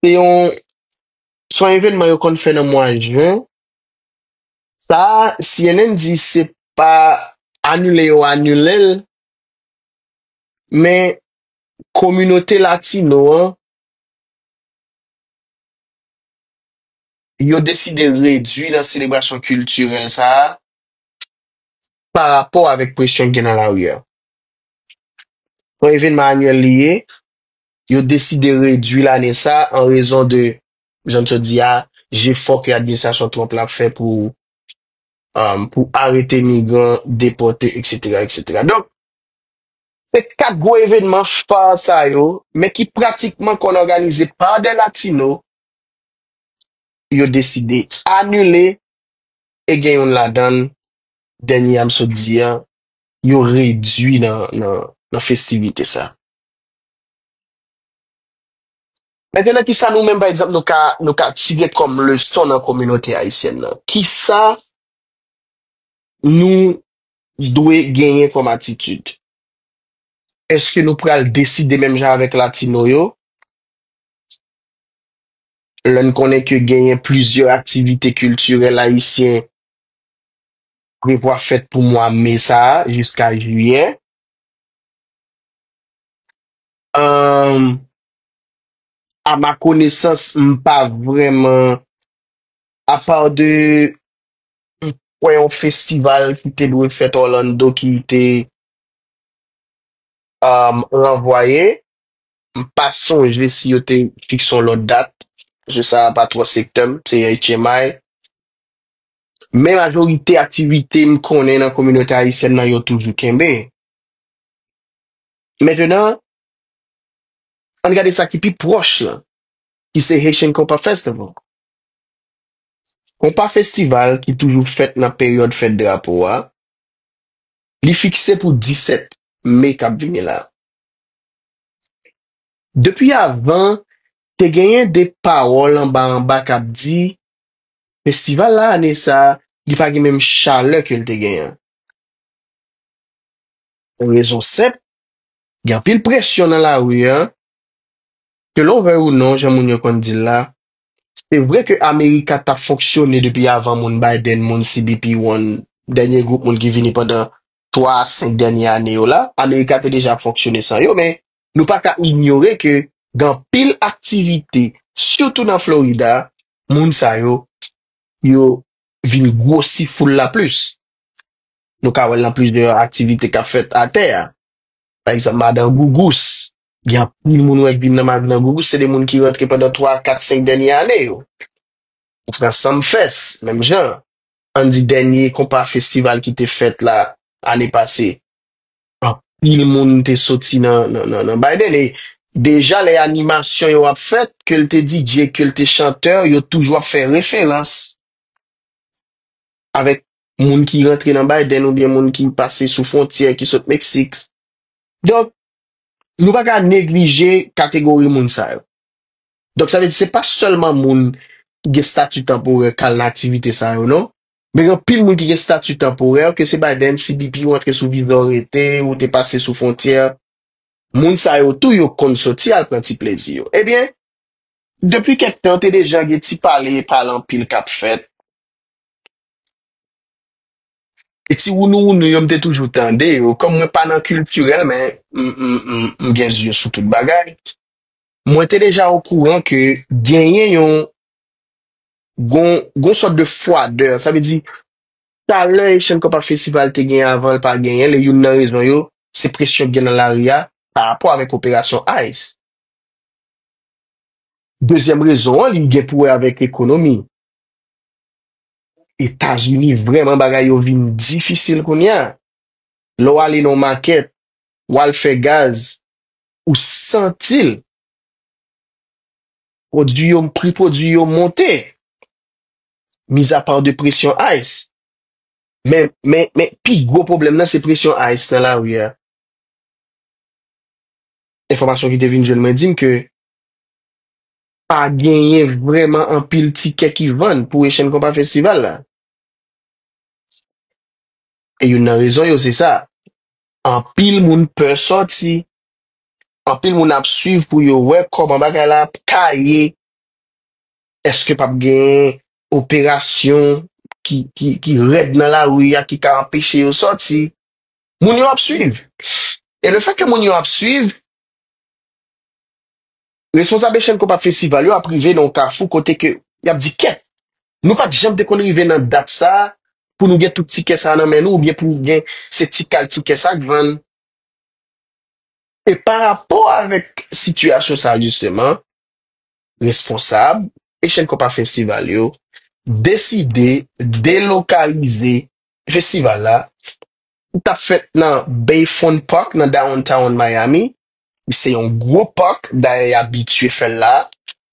Se yon, se yon evènman yo konn fè nan mwa jen. Sa a, C N N di se pa anile yo anile l, men kominote latino an, yo deside redui nan selebrasyon kiltirèl sa a pa rapò avèk presyon k gen nan lari a. Yon evènman anyèl li ye, yo deside redui lane sa a an rezon de, jan m sot di a, jefò ke administrasyon Trump la ap fè pou, um, pou arete migran, depòte, et cetera, et cetera. Donk, se kat gwo evènman fa sa yo, men ki pratikman konn òganize pa de latino, yo deside anile e gen youn ladan l, dènye a m sot di a, yo redui nan, nan, nan festivite sa. Mentnan, kisa nou menm, pa egzanp, nou ka, nou ka tire kòm leson nan kominote ayisyèn nan? Kisa nou dwe genyen kòm atitid? Èske nou pral deside menm jan avèk latino yo? Lè n konnen ke genyen plizyè aktivite kiltirèl ayisyen prevwa fèt pou mwa me sa a jiska jiyè. Ahn, a ma konesans, m pa vrèman, apa de, m kwè yon festival ki te dwe fèt Orlando ki te, um, ranvwaye. M pa sonje si yo te fikse yon lòt dat. Paske sa a pa twò sektè m, se H M I. Men majorite aktivite m konnen nan kominote ayisyèn nan, yo toujou kenbe. Mentnan, ann gade sa ki pi pwòch lan, ki se Haitian Compas Festival. Compas Festival ki toujou fèt nan peryòd fèt drapo a, li fikse pou disèt me k ap vini la. Depi avan, te genyen de pawòl anba anba k ap di, festival la ane sa, li pa gen menm chalè ke l te genyen an. Rezon senp, gen anpil presyon nan lari a, ke l vle ou non, jan moun yo konn di l la. Se vre ke America t ap fonksyone depi avan moun Biden, moun C B P One, dènye gwoup moun ki vini pandan twa a senk dènye ane yo la, America te deja ap fonksyone san yo, men nou pa ka inyore ke gen anpil aktivite, sitou nan Florida, moun sa yo, yo vin gwosi foul la plis. Nou ka wè l nan plizyè aktivite k ap fèt atè a. Pa egzanp, Madan Gougous. Gen anpil moun wè k vin nan Madan Gougous, se de moun ki rantre pandan twa, kat, senk dènye ane yo. Ou pran Sumfest, menm jan. Ann di dènye konpa festival ki te fèt la, ane pase. Anpil moun te soti nan, nan, nan, nan Biden. E deja lè animasyon yo ap fèt, ke l te D J, ke l te chantè, yo toujou ap fè referans avèk moun ki rantre nan Biden oubyen moun ki pase sou fwontyè, ki sot Meksik. Donk, nou pa ka neglije kategori moun sa yo. Donk, sa vle di, se pa sèlman moun ki gen stati tanporè k al nan aktivite sa yo, non. Men gen anpil moun ki gen stati tanporè, ke se Biden, C B P, ou antre sou viza, ou rete, ou te pase sou fwontyè. Moun sa yo tou, yo konn soti al pran ti plezi yo. Ebyen, depi kèk tan, te deja gen ti pale, pale anpil k ap fèt. E ti wounou wounou yo, m te toujou tande yo. Kòm mwen pa nan kiltirèl, men m, m, m, m gen zye sou tout bagay. Mwen te deja okouran ke genyen yon, gon, gon sòt de fwadè. Sa vle di, talè Haitian Compas Festival te genyen avan l pa genyen l, e youn nan rezon yo, se presyon k gen nan lari a pa rapò avèk operasyon ice. Dezyèm rezon an, li gen pou wè avèk ekonomi. Etazini, vrèman, bagay yo vin difisil kounye a. Lè w ale nan yon makèt, w al fè gaz, ou santi l. Pwodui yo, pri pwodui yo monte. Mizapa de presyon ice. Men, men, men, pi gwo pwoblèm nan, se presyon ice nan lari a. Enfòmasyon ki te vin jwenn mwen di m ke pa genyen vrèman anpil tikè ki vann pou Echann Konpa Festival la. E youn nan rezon yo, se sa. Anpil moun pè sòti. Anpil moun ap swiv pou yo wè kòman bagay la ap ka ye. Èske p ap gen operasyon ki, ki, ki rèd nan lari a ki ka anpeche yo sòti? Moun yo ap swiv. E le fè ke moun yo ap swiv, responsab Echann Konpa Festival yo ap rive nan yon kafou kote ke y ap di, kèt, nou pa t janm te konn rive nan dat sa a pou nou gen tout tikè sa a nan men nou, oubyen pou gen se ti kal tikè sa k vann. E pa rapò avèk sitiyasyon sa a, jisteman, responsab Echann Konpa Festival yo deside delokalize festival la, ki t ap fèt nan Bayfront Park, nan Downtown Miami. Se yon gwo park, dayè, y abitye fè l la,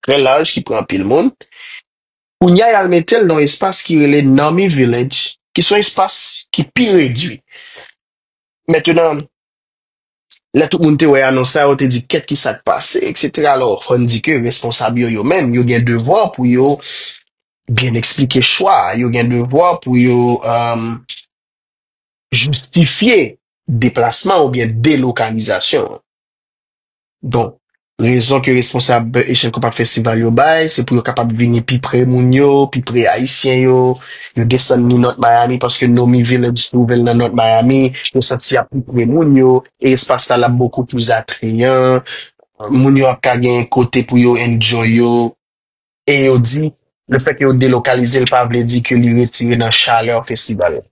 trè laj, ki pran anpil moun. Kounye a, y al mete l nan yon espas ki rele Nami Village, ki se yon espas ki pi redui. Mentnan, lè tout moun te wè anons sa, yo te di, kèt, ki sa k pase, etsetera. Alò, fò n di ke responsab yo, yo menm, yo gen devwa pou yo byen eksplike chwa, yo gen devwa pou yo, um, jistifye deplasman oubyen delokalizasyon. Donk, rezon ke responsab Echann Konpa Festival yo bay, se pou yo kapab vini pi pre moun yo, pi pre Ayisyen yo. Yo desann ni North Miami paske Nomi Village twouve l nan North Miami. Yo santi y ap pi pre moun yo. E espas la, l ap bokou plis atrayan. Moun yo ap ka gen kote pou yo enjoy yo. E yo di, le fè ke yo delokalize l pa vle di ke li retire nan chalè festival la.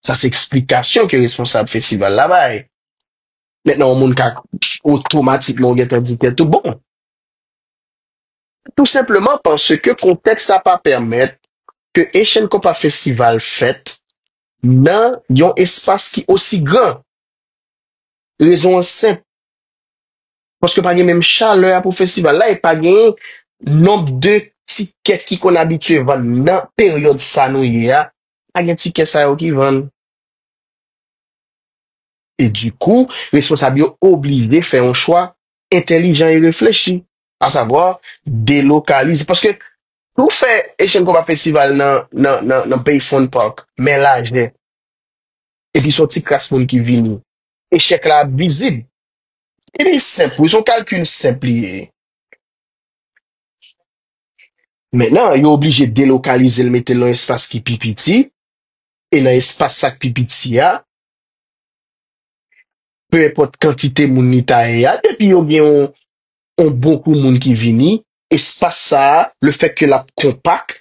Sa se eksplikasyon ke responsab festival la bay. Mentnan, yon moun ka otomatikman ou gentan di tèt ou, bon, tou senpleman paske kontèks sa pa pèmèt ke Echann Konpa Festival fèt nan yon espas ki osi gran. Rezon an senp. Paske pa gen menm chalè a pou festival la, e pa gen nonb de tikè ki konn abitye vann nan peryòd sa nou ye a. Pa gen tikè sa yo ki vann. E dikou, responsab yo oblije fè yon chwa entèlijan e reflechi, asavwa delokalize. Paske pou fè Echann Konpa Festival nan, nan, nan, nan Bayfront Park, men lajè, epi se yon ti kras moun ki vini, echèk la ap vizib. E li senp, wi, se yon kalkil senp li ye. Mentnan, yo oblije delokalize l, mete l nan espas ki pi piti, e nan espas sa k pi piti a, pe enpòt kantite moun li ta ye a, depi yo gen yon, yon bon kou moun ki vini, espas sa a, le fè ke l ap konpak,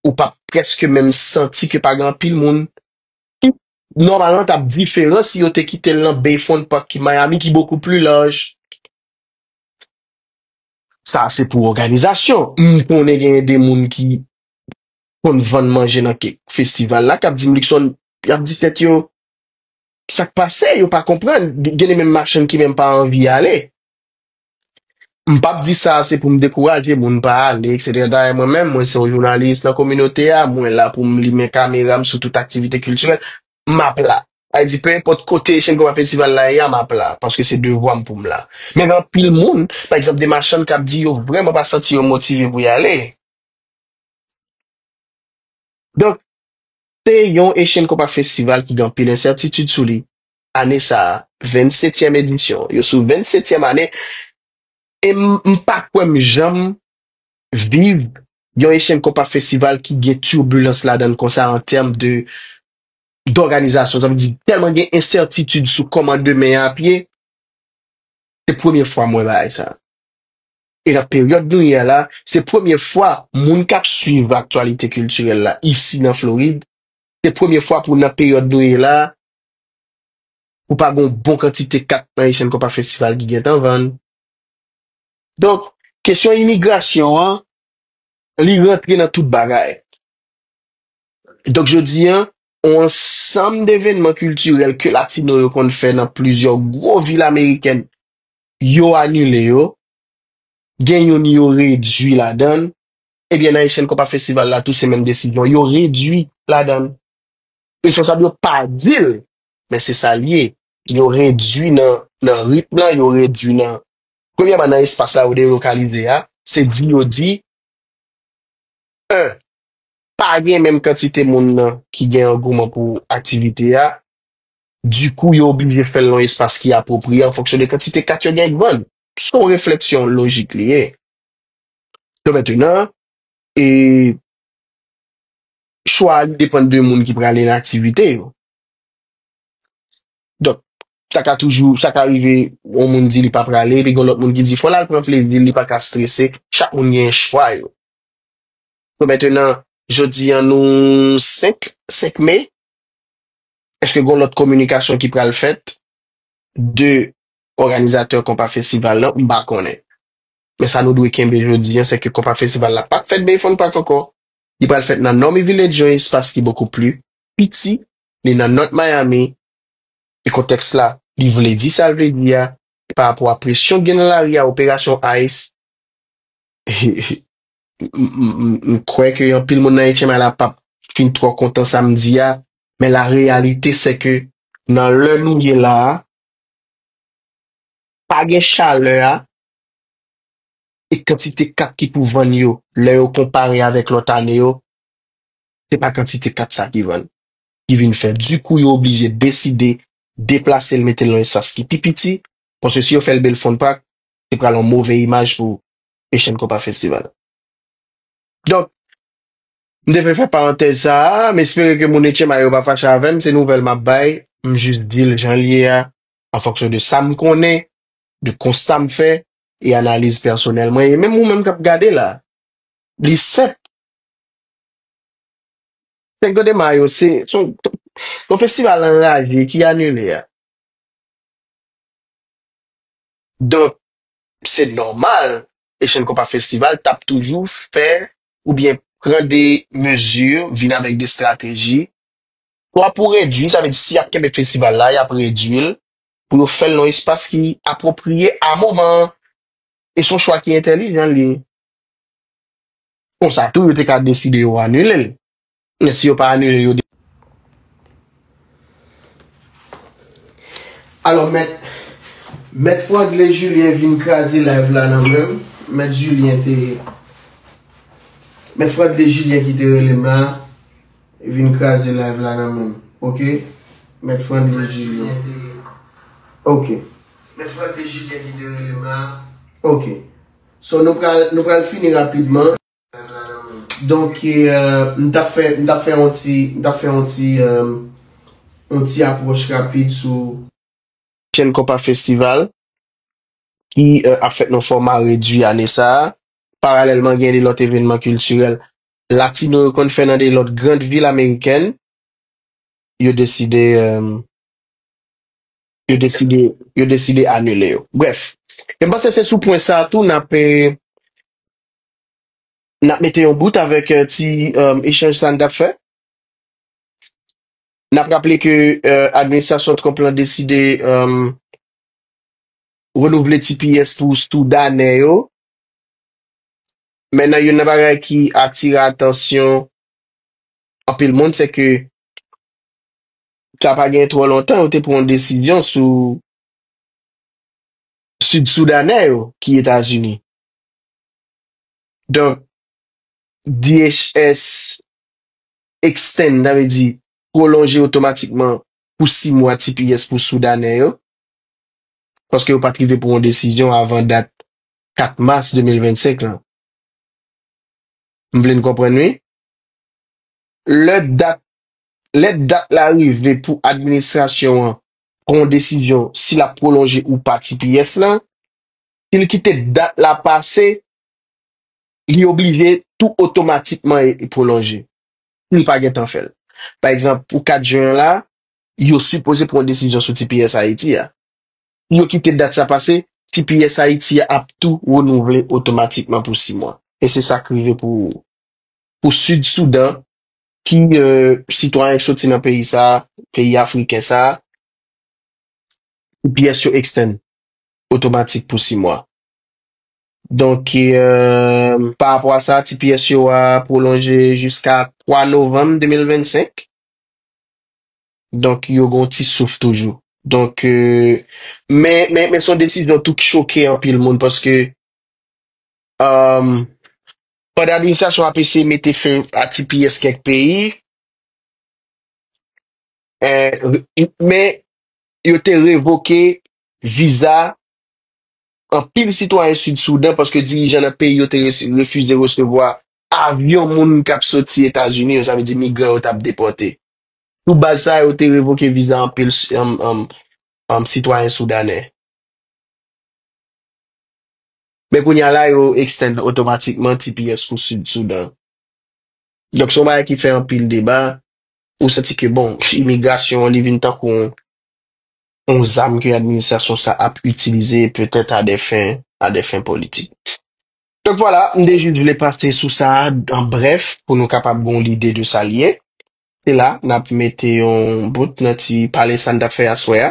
ou p ap prèske menm santi ke pa gen anpil moun. Nòmalman, t ap diferan si yo te kite l nan Bayfront Park ki Miami, ki bokou pli laj. Sa se pou òganizasyon. M konnen gen de moun ki konn vann manje nan kèk festival la, k ap di m, Luckson, y ap di tèt yo, sa k pase, yo pa konprann. Gen de menm machann ki menm pa anvi ale. M p ap di sa, se pou m dekouraje moun pa ale, etsetera. Dayè, mwen menm, mwen se yon jounalis nan kominote a, mwen la pou m limen kamera m sou tout aktivite kiltirèl. M ap la. Sa vle di, pe enpòt kote Echann Konpa Festival la ye a, m ap la, paske se devwa m pou m la. Men gen anpil moun, pa egzanp, de machann k ap di yo vrèman pa santi yo motive pou y ale. Donk, se yon Echann Konpa Festival ki gen anpil ensètitid sou li. Ane sa a, vennsetyèm edisyon. Yo sou vennsetyèm ane. E m, m pa kwè m janm viv yon Echann Konpa Festival ki gen tibilans ladan l konsa an tèm de, dòganizasyon. Sa vle di, tèlman gen ensètitid sou kòman demen an ap ye, se premye fwa m wè bagay sa. E nan peryòd nou ye a la, se premye fwa moun k ap swiv aktyalite kiltirèl la isi nan Florid, se premye fwa pou nan peryòd nou ye la, ou pa gen yon bon kantite kat nan Haitian Compas Festival ki gentan vann. Donk, kesyon imigrasyon an, li rantre nan tout bagay. Donk, jodi a, yon ansanm devènman kiltirèl ke Latino yo konn fè nan plizyè gwo vil amerikèn, yo anile yo. Gen youn yo redui ladan l. Ebyen, nan Haitian Compas Festival la tou, se menm desizyon. Yo redui ladan l. Responsab yo pa di l, men se sa l ye. Yo redui nan, nan ritm lan, yo redui nan, premyèman, nan espas la yo delokalize a, se di yo di, en, pa gen menm kantite moun nan ki gen angouman pou aktivite a. Dikou, yo oblije fè l nan yon espas ki apwopriye an fonksyon de kantite kat yo gen k vann. Se yon refleksyon lojik li ye. Donk, mentnan, e, chwa a li depann de moun ki prale nan aktivite yo. Donk, sa ka toujou, sa ka rive, yon moun di li pa prale, epi gen lòt moun ki di fò l al pran plezi l, li pa ka strese. Chak moun gen chwa yo. Donk, mentnan, jodi a nou senk, senk me, èske gen lòt kominikasyon ki pral fèt de òganizatè konpa festival lan? M pa konnen. Men sa nou dwe kenbe jodi a, se ke konpa festival la p ap fèt Bay Front Park ankò. Li pral fèt nan Normie Village, yon espas ki bokou pli piti. Li nan North Miami. E kontèks la, li vle di sa l vle di a. E pa rapò a presyon k gen nan lari a, operasyon ice, m, m, m, m kwè ke anpil moun nan H M I la p ap fin twò kontan sa m di a, men la réalité, c'est que nan lè nou ye la a, pa gen chalè a, e kantite kat ki pou vann yo, lè yo konpare avèk lòt ane yo, se pa kantite kat sa ki vann, ki vin fè. Dikou, yo oblije deside deplase l, mete l nan espas ki pi piti, paske si yo fè l Bay Front Park, se pral yon move imaj pou Haitian Compas Festival. Donk, m te vle fè parantèz sa a, m espere ke moun H M I yo pa fache avè m, se nouvèl m ap bay, m jis di l jan l ye a, an fonksyon de sa m konnen, de konsta m fè, e analiz pèsonèl mwen, e menm ou menm k ap gade la. Li senp. Cinco de Mayo, se, se yon, yon festival anraje ki anile a. Donk, se nòmal, Haitian Compas Festival t ap toujou fè oubyen pran de mezi, vin avèk de estrateji. Swa pou redui, sa vle di si y ap kenbe festival la, y ap redui l pou yo fè l nan yon espas ki apwopriye a moman an. E se yon chwa ki entèlijan li ye. Konsa tou, yo te ka deside yo anile l. Men si yo pa anile l, yo de-, alò, mèt, mèt Frandley Julien vin kraze live la nan men m. Mèt Julien te, mèt Frandley Julien ki te rele m la, vin kraze live la nan men m. Oke? Mèt Frandley Julien. Oke. Mèt Frandley Julien ki te rele m la. Oke. So, nou pral, nou pral fini rapidman. Donk, e, euh, m t ap fè, m t ap fè yon ti, m t ap fè yon ti, euh, yon ti apwòch rapid sou Haitian Compas Festival, ki, euh, ap fèt nan fòma redui ane sa a. Paralèlman, gen de lòt evènman kiltirèl latino yo konn fè nan de lòt gran vil amerikèn. Yo deside, euh, yo deside, yo deside anile yo. Brèf, e m panse se sou pwen sa a tou n ap, eh, n ap mete yon bout avèk, eh, ti, eh, echanj sa n t ap fè. N ap raple ke, eh, administrasyon Trump lan deside, eh, renouvle T P S pou Soudanè yo. Men nan youn nan bagay ki atire atansyon anpil moun, se ke sa pa gen twò lontan, yo te pran yon desizyon sou Sid Soudanè yo ki Etazini. Donk, D H S extend, sa vle di pwolonje otomatikman pou sis mwa T P S pou Soudanè yo, paske yo pa t rive pran yon desizyon avan dat kat mas de mil vennsenk lan. M vle n konprann, wi. Lè dat, lè dat la rive pou administrasyon an pran yon desizyon si l ap pwolonje ou pa T P S lan, si l kite dat la pase, li oblije tou otomatikman e, e pwolonje. Si l pa gentan fè l. Pa egzanp, pou kat jen an la, yo sipoze pran yon desizyon sou T P S Ayiti a. Si yo kite dat sa pase, T P S Ayiti a ap tou renouvle otomatikman pou sis mwa. E se sa k rive pou, pou Sid Soudan, ki, euh, sitwayen k soti nan peyi sa, peyi afriken sa, T P S yo extend otomatik pou sis mwa. Donk, euh, pa rapò a sa, T P S yo a pwolonje jiska twa novanm de mil vennsenk. Donk, yo gon ti souf toujou. Donk, euh, men, men, men se yon desizyon tou ki choke anpil moun paske, euh, pandan administrasyon ap eseye mete fen a T P S kèk peyi, euh, men yo te revoke viza anpil sitwayen Sid Soudan paske dirijan nan peyi yo te res- refize resevwa avyon moun k ap soti Etazini yo, sa vle di migran yo t ap depòte. Sou baz sa, yo te revoke viza anpil s- anm- anm- anm sitwayen soudanè. Men kounye a la, yo extend otomatikman T P S pou Sid Soudan. Donk, se yon bagay ki fè anpil deba. Ou santi ke, bon, imigrasyon an, li vin tankou yon, yon zam ke administrasyon sa ap itilize, petèt a des fins, à des fins politiques. Donk, vwala, m te jis vle pase sou sa, an brèf, pou nou kapab gen yon lide de sa l ye. Se la, n ap mete yon bout nan ti pale sa n t ap fè aswè a.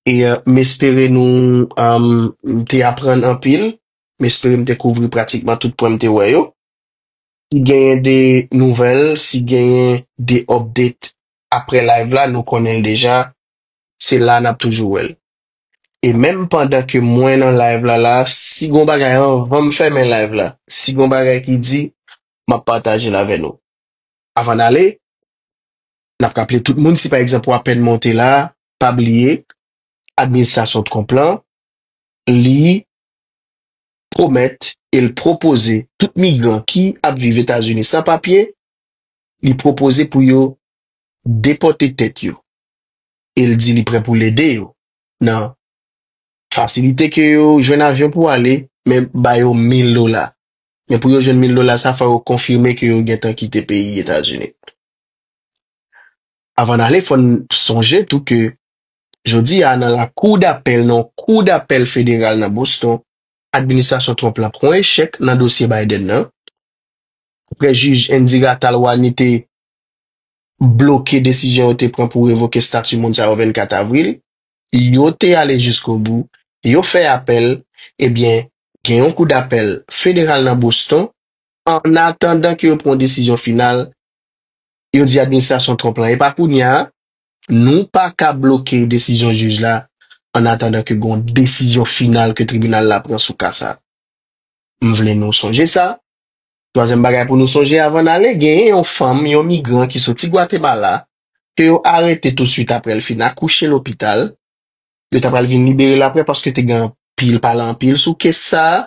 E, euh, m espere nou, um, te aprann anpil. M espere m te kouvri pratikman tout pwen m te wè yo. Si genyen de nouvèl, si genyen de update apre live la, nou konnen l deja. Se la n ap toujou wè l. E menm pandan ke mwen nan live la, la, si gon bagay anvan m fèmen live la, si gon bagay ki di, m ap pataje l avè nou. Avan n ale, n ap raple tout moun, si pa egzanp w apèn monte la, pa bliye, administrasyon Trump lan, li pwomèt e l pwopoze tout migran ki ap viv Etazini san papye, li pwopoze pou yo depòte tèt yo. E l di li prè pou l ede yo nan fasilite ke yo jwenn avyon pou ale, men ba yo mil dola. Men pou yo jwenn mil dola sa, fò yo konfime ke yo gentan kite peyi Etazini. Avan n ale, fò n sonje tou ke jodi a, nan lakou dapèl, nan yon kou dapèl federal nan Boston, administrasyon Trump la pran echèk nan dosye Biden nan. Apre jij Indira Talwani te bloke desizyon yo te pran pou revoke stati moun sa yo vennkat avril, yo te ale jiskobou, yo fè apèl, ebyen, gen yon kou dapèl federal nan Boston, an atandan ke yo pran yon desizyon final, yo di administrasyon Trump lan, e pa kounye a, nou pa ka bloke desizyon jij la, an atandan ke gen yon desizyon final ke tribinal la pran sou ka sa. M vle nou sonje sa. Twazyèm bagay pou nou sonje avan n ale, genyen yon fanm, yon migran ki soti Gwatemala, ke yo arete tousuit apre l fin akouche lopital. Yo ta pral vin libere l apre paske te gen anpil pale anpil sou kes sa a.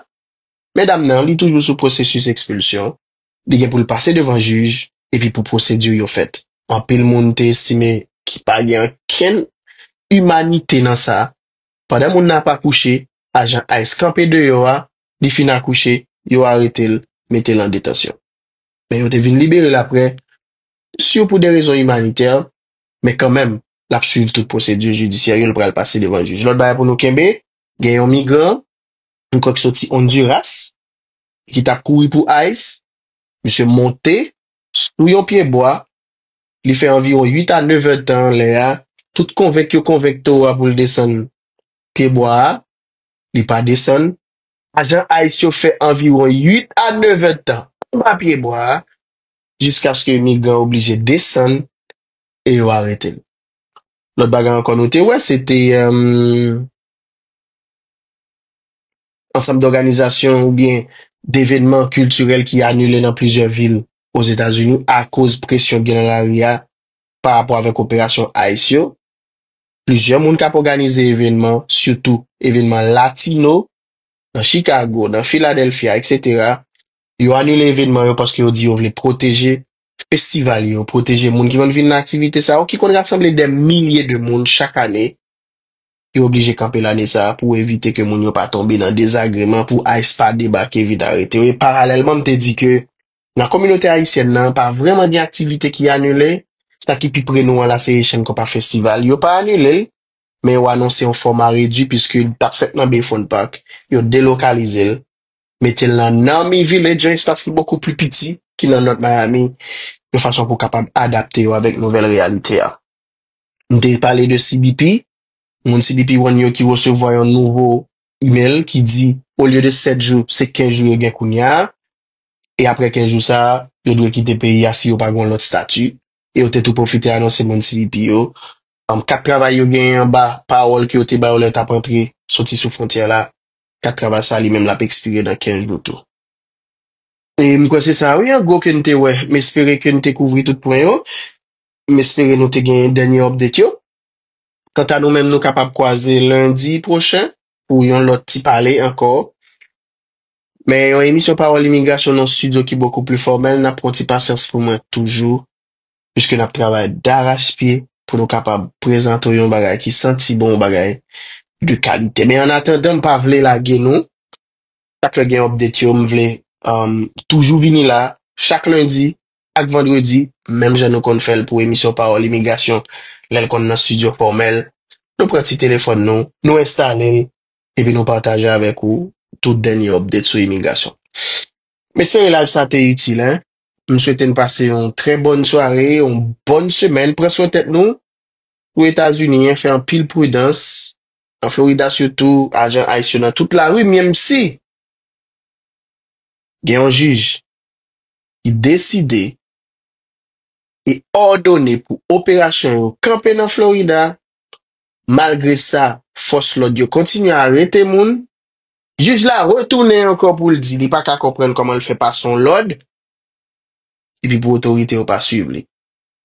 Medam nan, li toujou sou pwosesis ekspilsyon. Li gen pou l pase devan jij, epi pou pwosedi yo fèt. Anpil moun te estime ki pa gen okenn imanite nan sa. Pandan moun nan ap akouche, ajan ice kanpe deyò a, li fin akouche, yo arete l, mete l an detansyon. Men yo te vin libere l apre, sirtou pou de rezon imanitè, men kanmenm, l ap swiv tout pwosedi jidisyè yo, l pral pase devan jij. Lòt bagay pou nou kenbe, gen yon migran, yon kòk soti Honduras, ki t ap kouri pou ice, misye monte sou yon pyebwa, li fè anviwon uit a nèf èdtan anlè a, tout konvenk yo konvenk towo a pou l desann pyebwa a, li pa desann. Ajan ice yo fè anviwon uit a nèf èdtan anba pyebwa a, jiskaske migran oblije desann e yo arete l. Lòt bagay ankò nou te wè, se te, euh, ansanm dòganizasyon oubyen devenman kiltirèl ki anile nan plizyè vil Ozetazini akoz presyon k gen nan lari a pa rapò avèk operasyon ice yo. Plizyè moun k ap òganize evenman, sitou evenman latino, nan Chicago, nan Philadelphia, etsetera, yo anile evenman yo paske yo di yo vle pwoteje festival yo, pwoteje moun ki konn vin nan aktivite sa yo, ki konn rasanble dè milye de moun chak ane. Yo oblije kanpe lane sa a pou evite ke moun yo pa tonbe nan dezagreman, pou ice pa debake vin arete yo. E paralèlman, m te di ke nan kominote ayisyèn nan, pa vrèman gen aktivite ki anile, sa ki pi pre nou an la, se Asian Cup a Festival. Yo pa anile l, men yo anonse yon fòma redui, piske l t ap fèt nan Bayfront Park. Yo delokalize l, mete l nan Nami Village, yon espas ki bokou pli piti ki nan North Miami, yon fason pou kapab adapte yo avèk nouvèl reyalite a. M te pale de C B P, moun C B P One yo ki resevwa yon nouvo email ki di, olye de sèt jou, se kenz jou yo gen kounye a. E apre kenz jou sa a, yo dwe kite peyi a si yo pa gen yon lòt estati. E yo te tou pwofite anonse moun C B P yo, um, kat travay yo genyen anba pawòl ke yo te ba yo lè yo t ap antre, soti sou fwontyè la. Kat travay sa a li menm l ap ekspire nan kenz jou tou. E m kwè se sa, wi, an gwo ke n te wè. M espere ke n te kouvri tout pwen yo. M espere nou te gen dènye update yo. Kanta nou menm, nou kapab kwaze lendi pwochen pou yon lòt ti pale ankò. Men yon emisyon Pawòl Imigrasyon nan yon estidyo ki bokou pli fòmèl, n ap pran ti pasyans pou mwen toujou, piske n ap travay darachpye pou nou kapab prezante w yon bagay ki santi bon, yon bagay de kalite. Men annatandan, m pa vle lage nou. Chak lè gen update yo, m vle, um, toujou vini la, chak lendi ak vandredi, menm jan nou konn fè l pou emisyon Pawòl Imigrasyon, lè l konn nan estidyo fòmèl. Nou pran ti telefòn nou, nou enstale l, epi nou pataje avèk ou tout dènye update sou imigrasyon. M espere live sa te itil, en. M swete n pase yon trè bòn sware, yon bòn semèn. Pran swen tèt nou. Pou Etazini, en, fè anpil pridans. Nan Florida sitou, ajan ice yo nan tout lari, menm si gen yon jij ki deside e òdone pou operasyon yo kanpe nan Florida. Malgre sa, fòs lòd yo kontinye arete moun. Jij la retounen ankò pou l di li pa ka konprann kòman l fè pase yon lòd, epi pou otorite yo pa swiv li.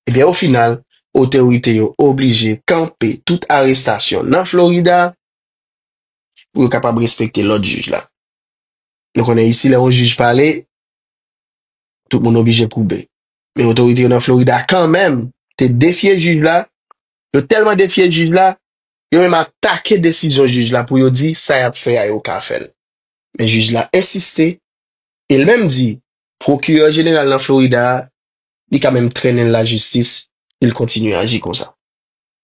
Ebyen, o final, otorite yo oblije kanpe tout arestasyon nan Florida pou yo kapab respekte lòd jij la. Nou konnen isi, lè yon jij pale, tout moun oblije koube. Men otorite yo nan Florida kanmenm te defye jij la. Yo tèlman defye jij la, yo menm atake desizyon jij la pou yo di sa y ap fè a yo ka fè l. Men jij la ensiste, e l menm di, pwokirè jeneral nan Florida a, li ka menm trennen l lajistis si l kontinye aji konsa.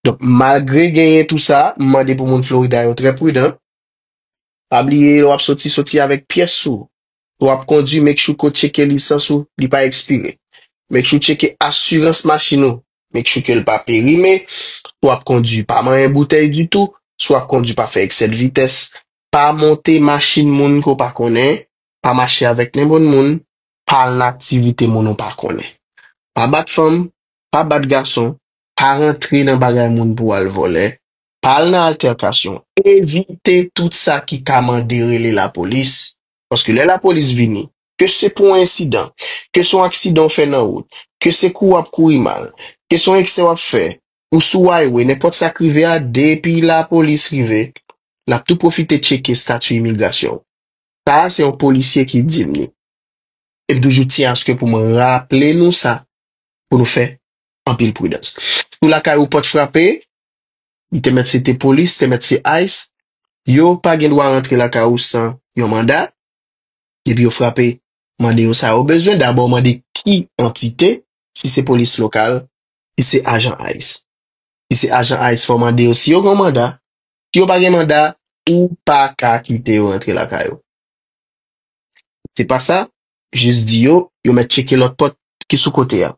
Donk, malgre genyen tou sa, m mande pou moun Florida yo trè pridan. Pa bliye, lè w ap soti, soti avèk pyès sou ou. Lè w ap kondui, make sure ke w tcheke lisans ou, li pa ekspire. Make sure w tcheke asirans machin ou. Make sure ke l pa perime. Si w ap kondui, pa manyen boutèy ditou. Si w ap kondui, pa fè eksè de vitès. Pa monte machin moun ke w pa konnen. Pa mache avèk nenpòt moun. Pa al nan aktivite moun ou pa konnen. Pa bat fanm, pa bat gason, pa rantre nan bagay moun pou al vòlè, pa al nan altèkasyon. Evite tout sa ki ka mande rele lapolis. Paske lè lapolis vini, ke se pou yon ensidan, ke se yon aksidan w fè nan wout, ke se kou w ap kouri mal, ke se yon eksè w ap fè, ou sou highway, nenpòt sa k rive a, depi lapolis rive, l ap tou pwofite tcheke estati imigrasyon w. Sa a, se yon polisye ki di m li. E m toujou tyen aske pou mwen raple nou sa, pou nou fè anpil pridans. Si w lakay ou pòt frape, li te mèt se te polis, te mèt se ice, yo pa gen dwa rantre lakay ou san yon manda, epi yo frape, mande yo sa yo bezwen, dabò mande ki antite, si se polis lokal, si se ajan ice. Si se ajan ice, fò w mande yo si yo gen yon manda. Si yo pa gen manda, ou pa ka kite yo rantre lakay ou. Se pa sa, jis di yo, yo mèt tcheke lòt pòt ki sou kote a.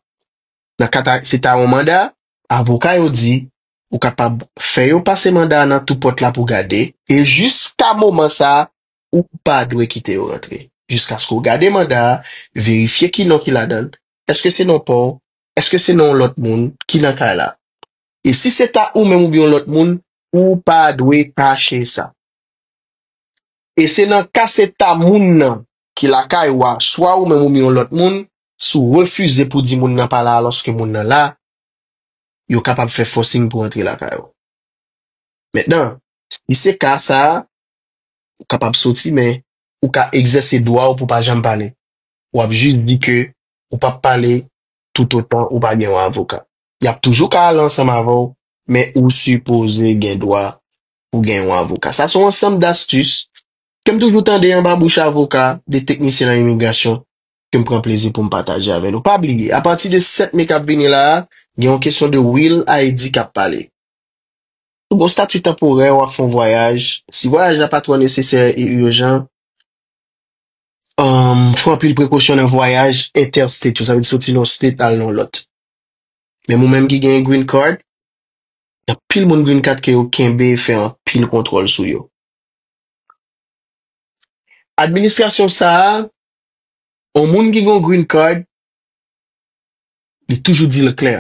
Nan ka ta, se ta yon manda, avoka yo di, ou kapab fè yo pase manda a nan tou pòt la pou gade, e jiska moman sa a, ou pa dwe kite yo rantre. Jiskaske w gade manda a, verifye ki non ki ladan l. Èske se non pa w? Èske se non yon lòt moun ki nan kay la? E si se ta ou menm oubyen yon lòt moun, ou pa dwe kache sa. E se nan ka se ta moun nan ki lakay ou a, swa ou menm oubyen yon lòt moun, si w refize pou di moun nan pa la alòske moun nan la, yo kapab fè forcing pou antre lakay ou. Mentnan, si se ka sa a, ou kapab soti, men ou ka egzèse dwa w pou pa janm pale. W ap jis di ke ou p ap pale toutotan ou pa gen yon avoka. Y ap toujou ka ale ansanm avè w, men ou sipoze gen dwa pou gen yon avoka. Sa se yon ansanm dastis ke m toujou tande anba bouch avoka, de teknisyen nan imigrasyon, ke m pran plezi pou m pataje avè nou. Pa bliye, apati de sèt me k ap vini la a, Gen yon kesyon de Real I D k ap pale. Ou gen yon stati tanporè, w ap fè yon vwayaj. Si vwayaj la pa twò nesesè e ijan, um, fè anpil prekosyon nan vwayaj interstate yo, sa vle di soti nan yon state al nan yon lòt. Men ou menm ki gen green card, gen anpil moun green card ke yo kenbe e fè anpil kontwòl sou yo. Administrasyon sa a, yon moun ki gen yon green card, li toujou di l klè.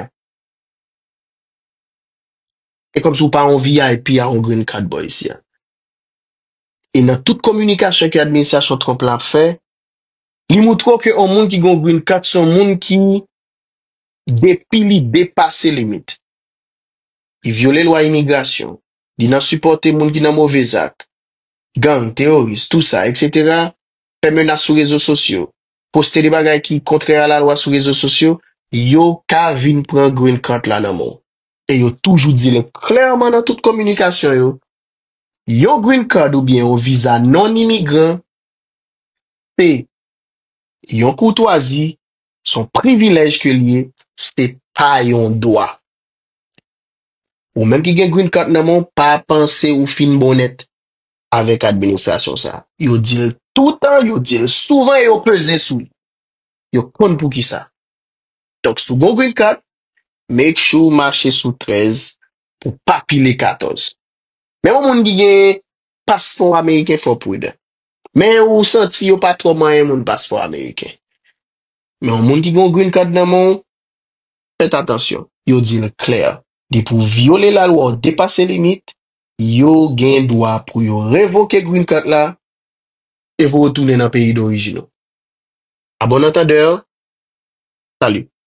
E kòmsi w pa yon V I P a yon green card bò isi a. E nan tout kominikasyon ke administrasyon Trump la ap fè, li montre w ke yon moun ki gen yon green card se yon moun ki, depi li depase limit, li vyole lwa imigrasyon, li nan sipòte moun ki nan move zak, gang, teworis, tou sa, etsetera, fè menas sou rezo sosyo, poste de bagay ki kontrè a lalwa sou rezo sosyo, yo ka vin pran green card la nan men w. E yo toujou di l klèman nan tout kominikasyon yo, yon green card oubyen yon viza non imigran, se yon koutwazi, se yon privilèj ke l ye, se pa yon dwa. Ou menm ki gen green card nan men w, pa panse ou fin bon nèt avèk administrasyon sa. Yo di l toutan, yo di l souvan e yo peze sou li. Yo konn poukisa. Donk, si w gen yon green card, make sure w mache sou trèz pou w pa pile katòz. Men yon moun ki gen paspò ameriken, fò w pridan. Men ou santi yo pa twò manyen moun paspò ameriken. Men yon moun ki gen yon green card nan men w, fèt atansyon. Yo di l klè. Depi w vyole lalwa, w depase limit, yo gen dwa pou yo revoke green card la e voye w tounen nan peyi dorijin ou. A bon antandè, salut.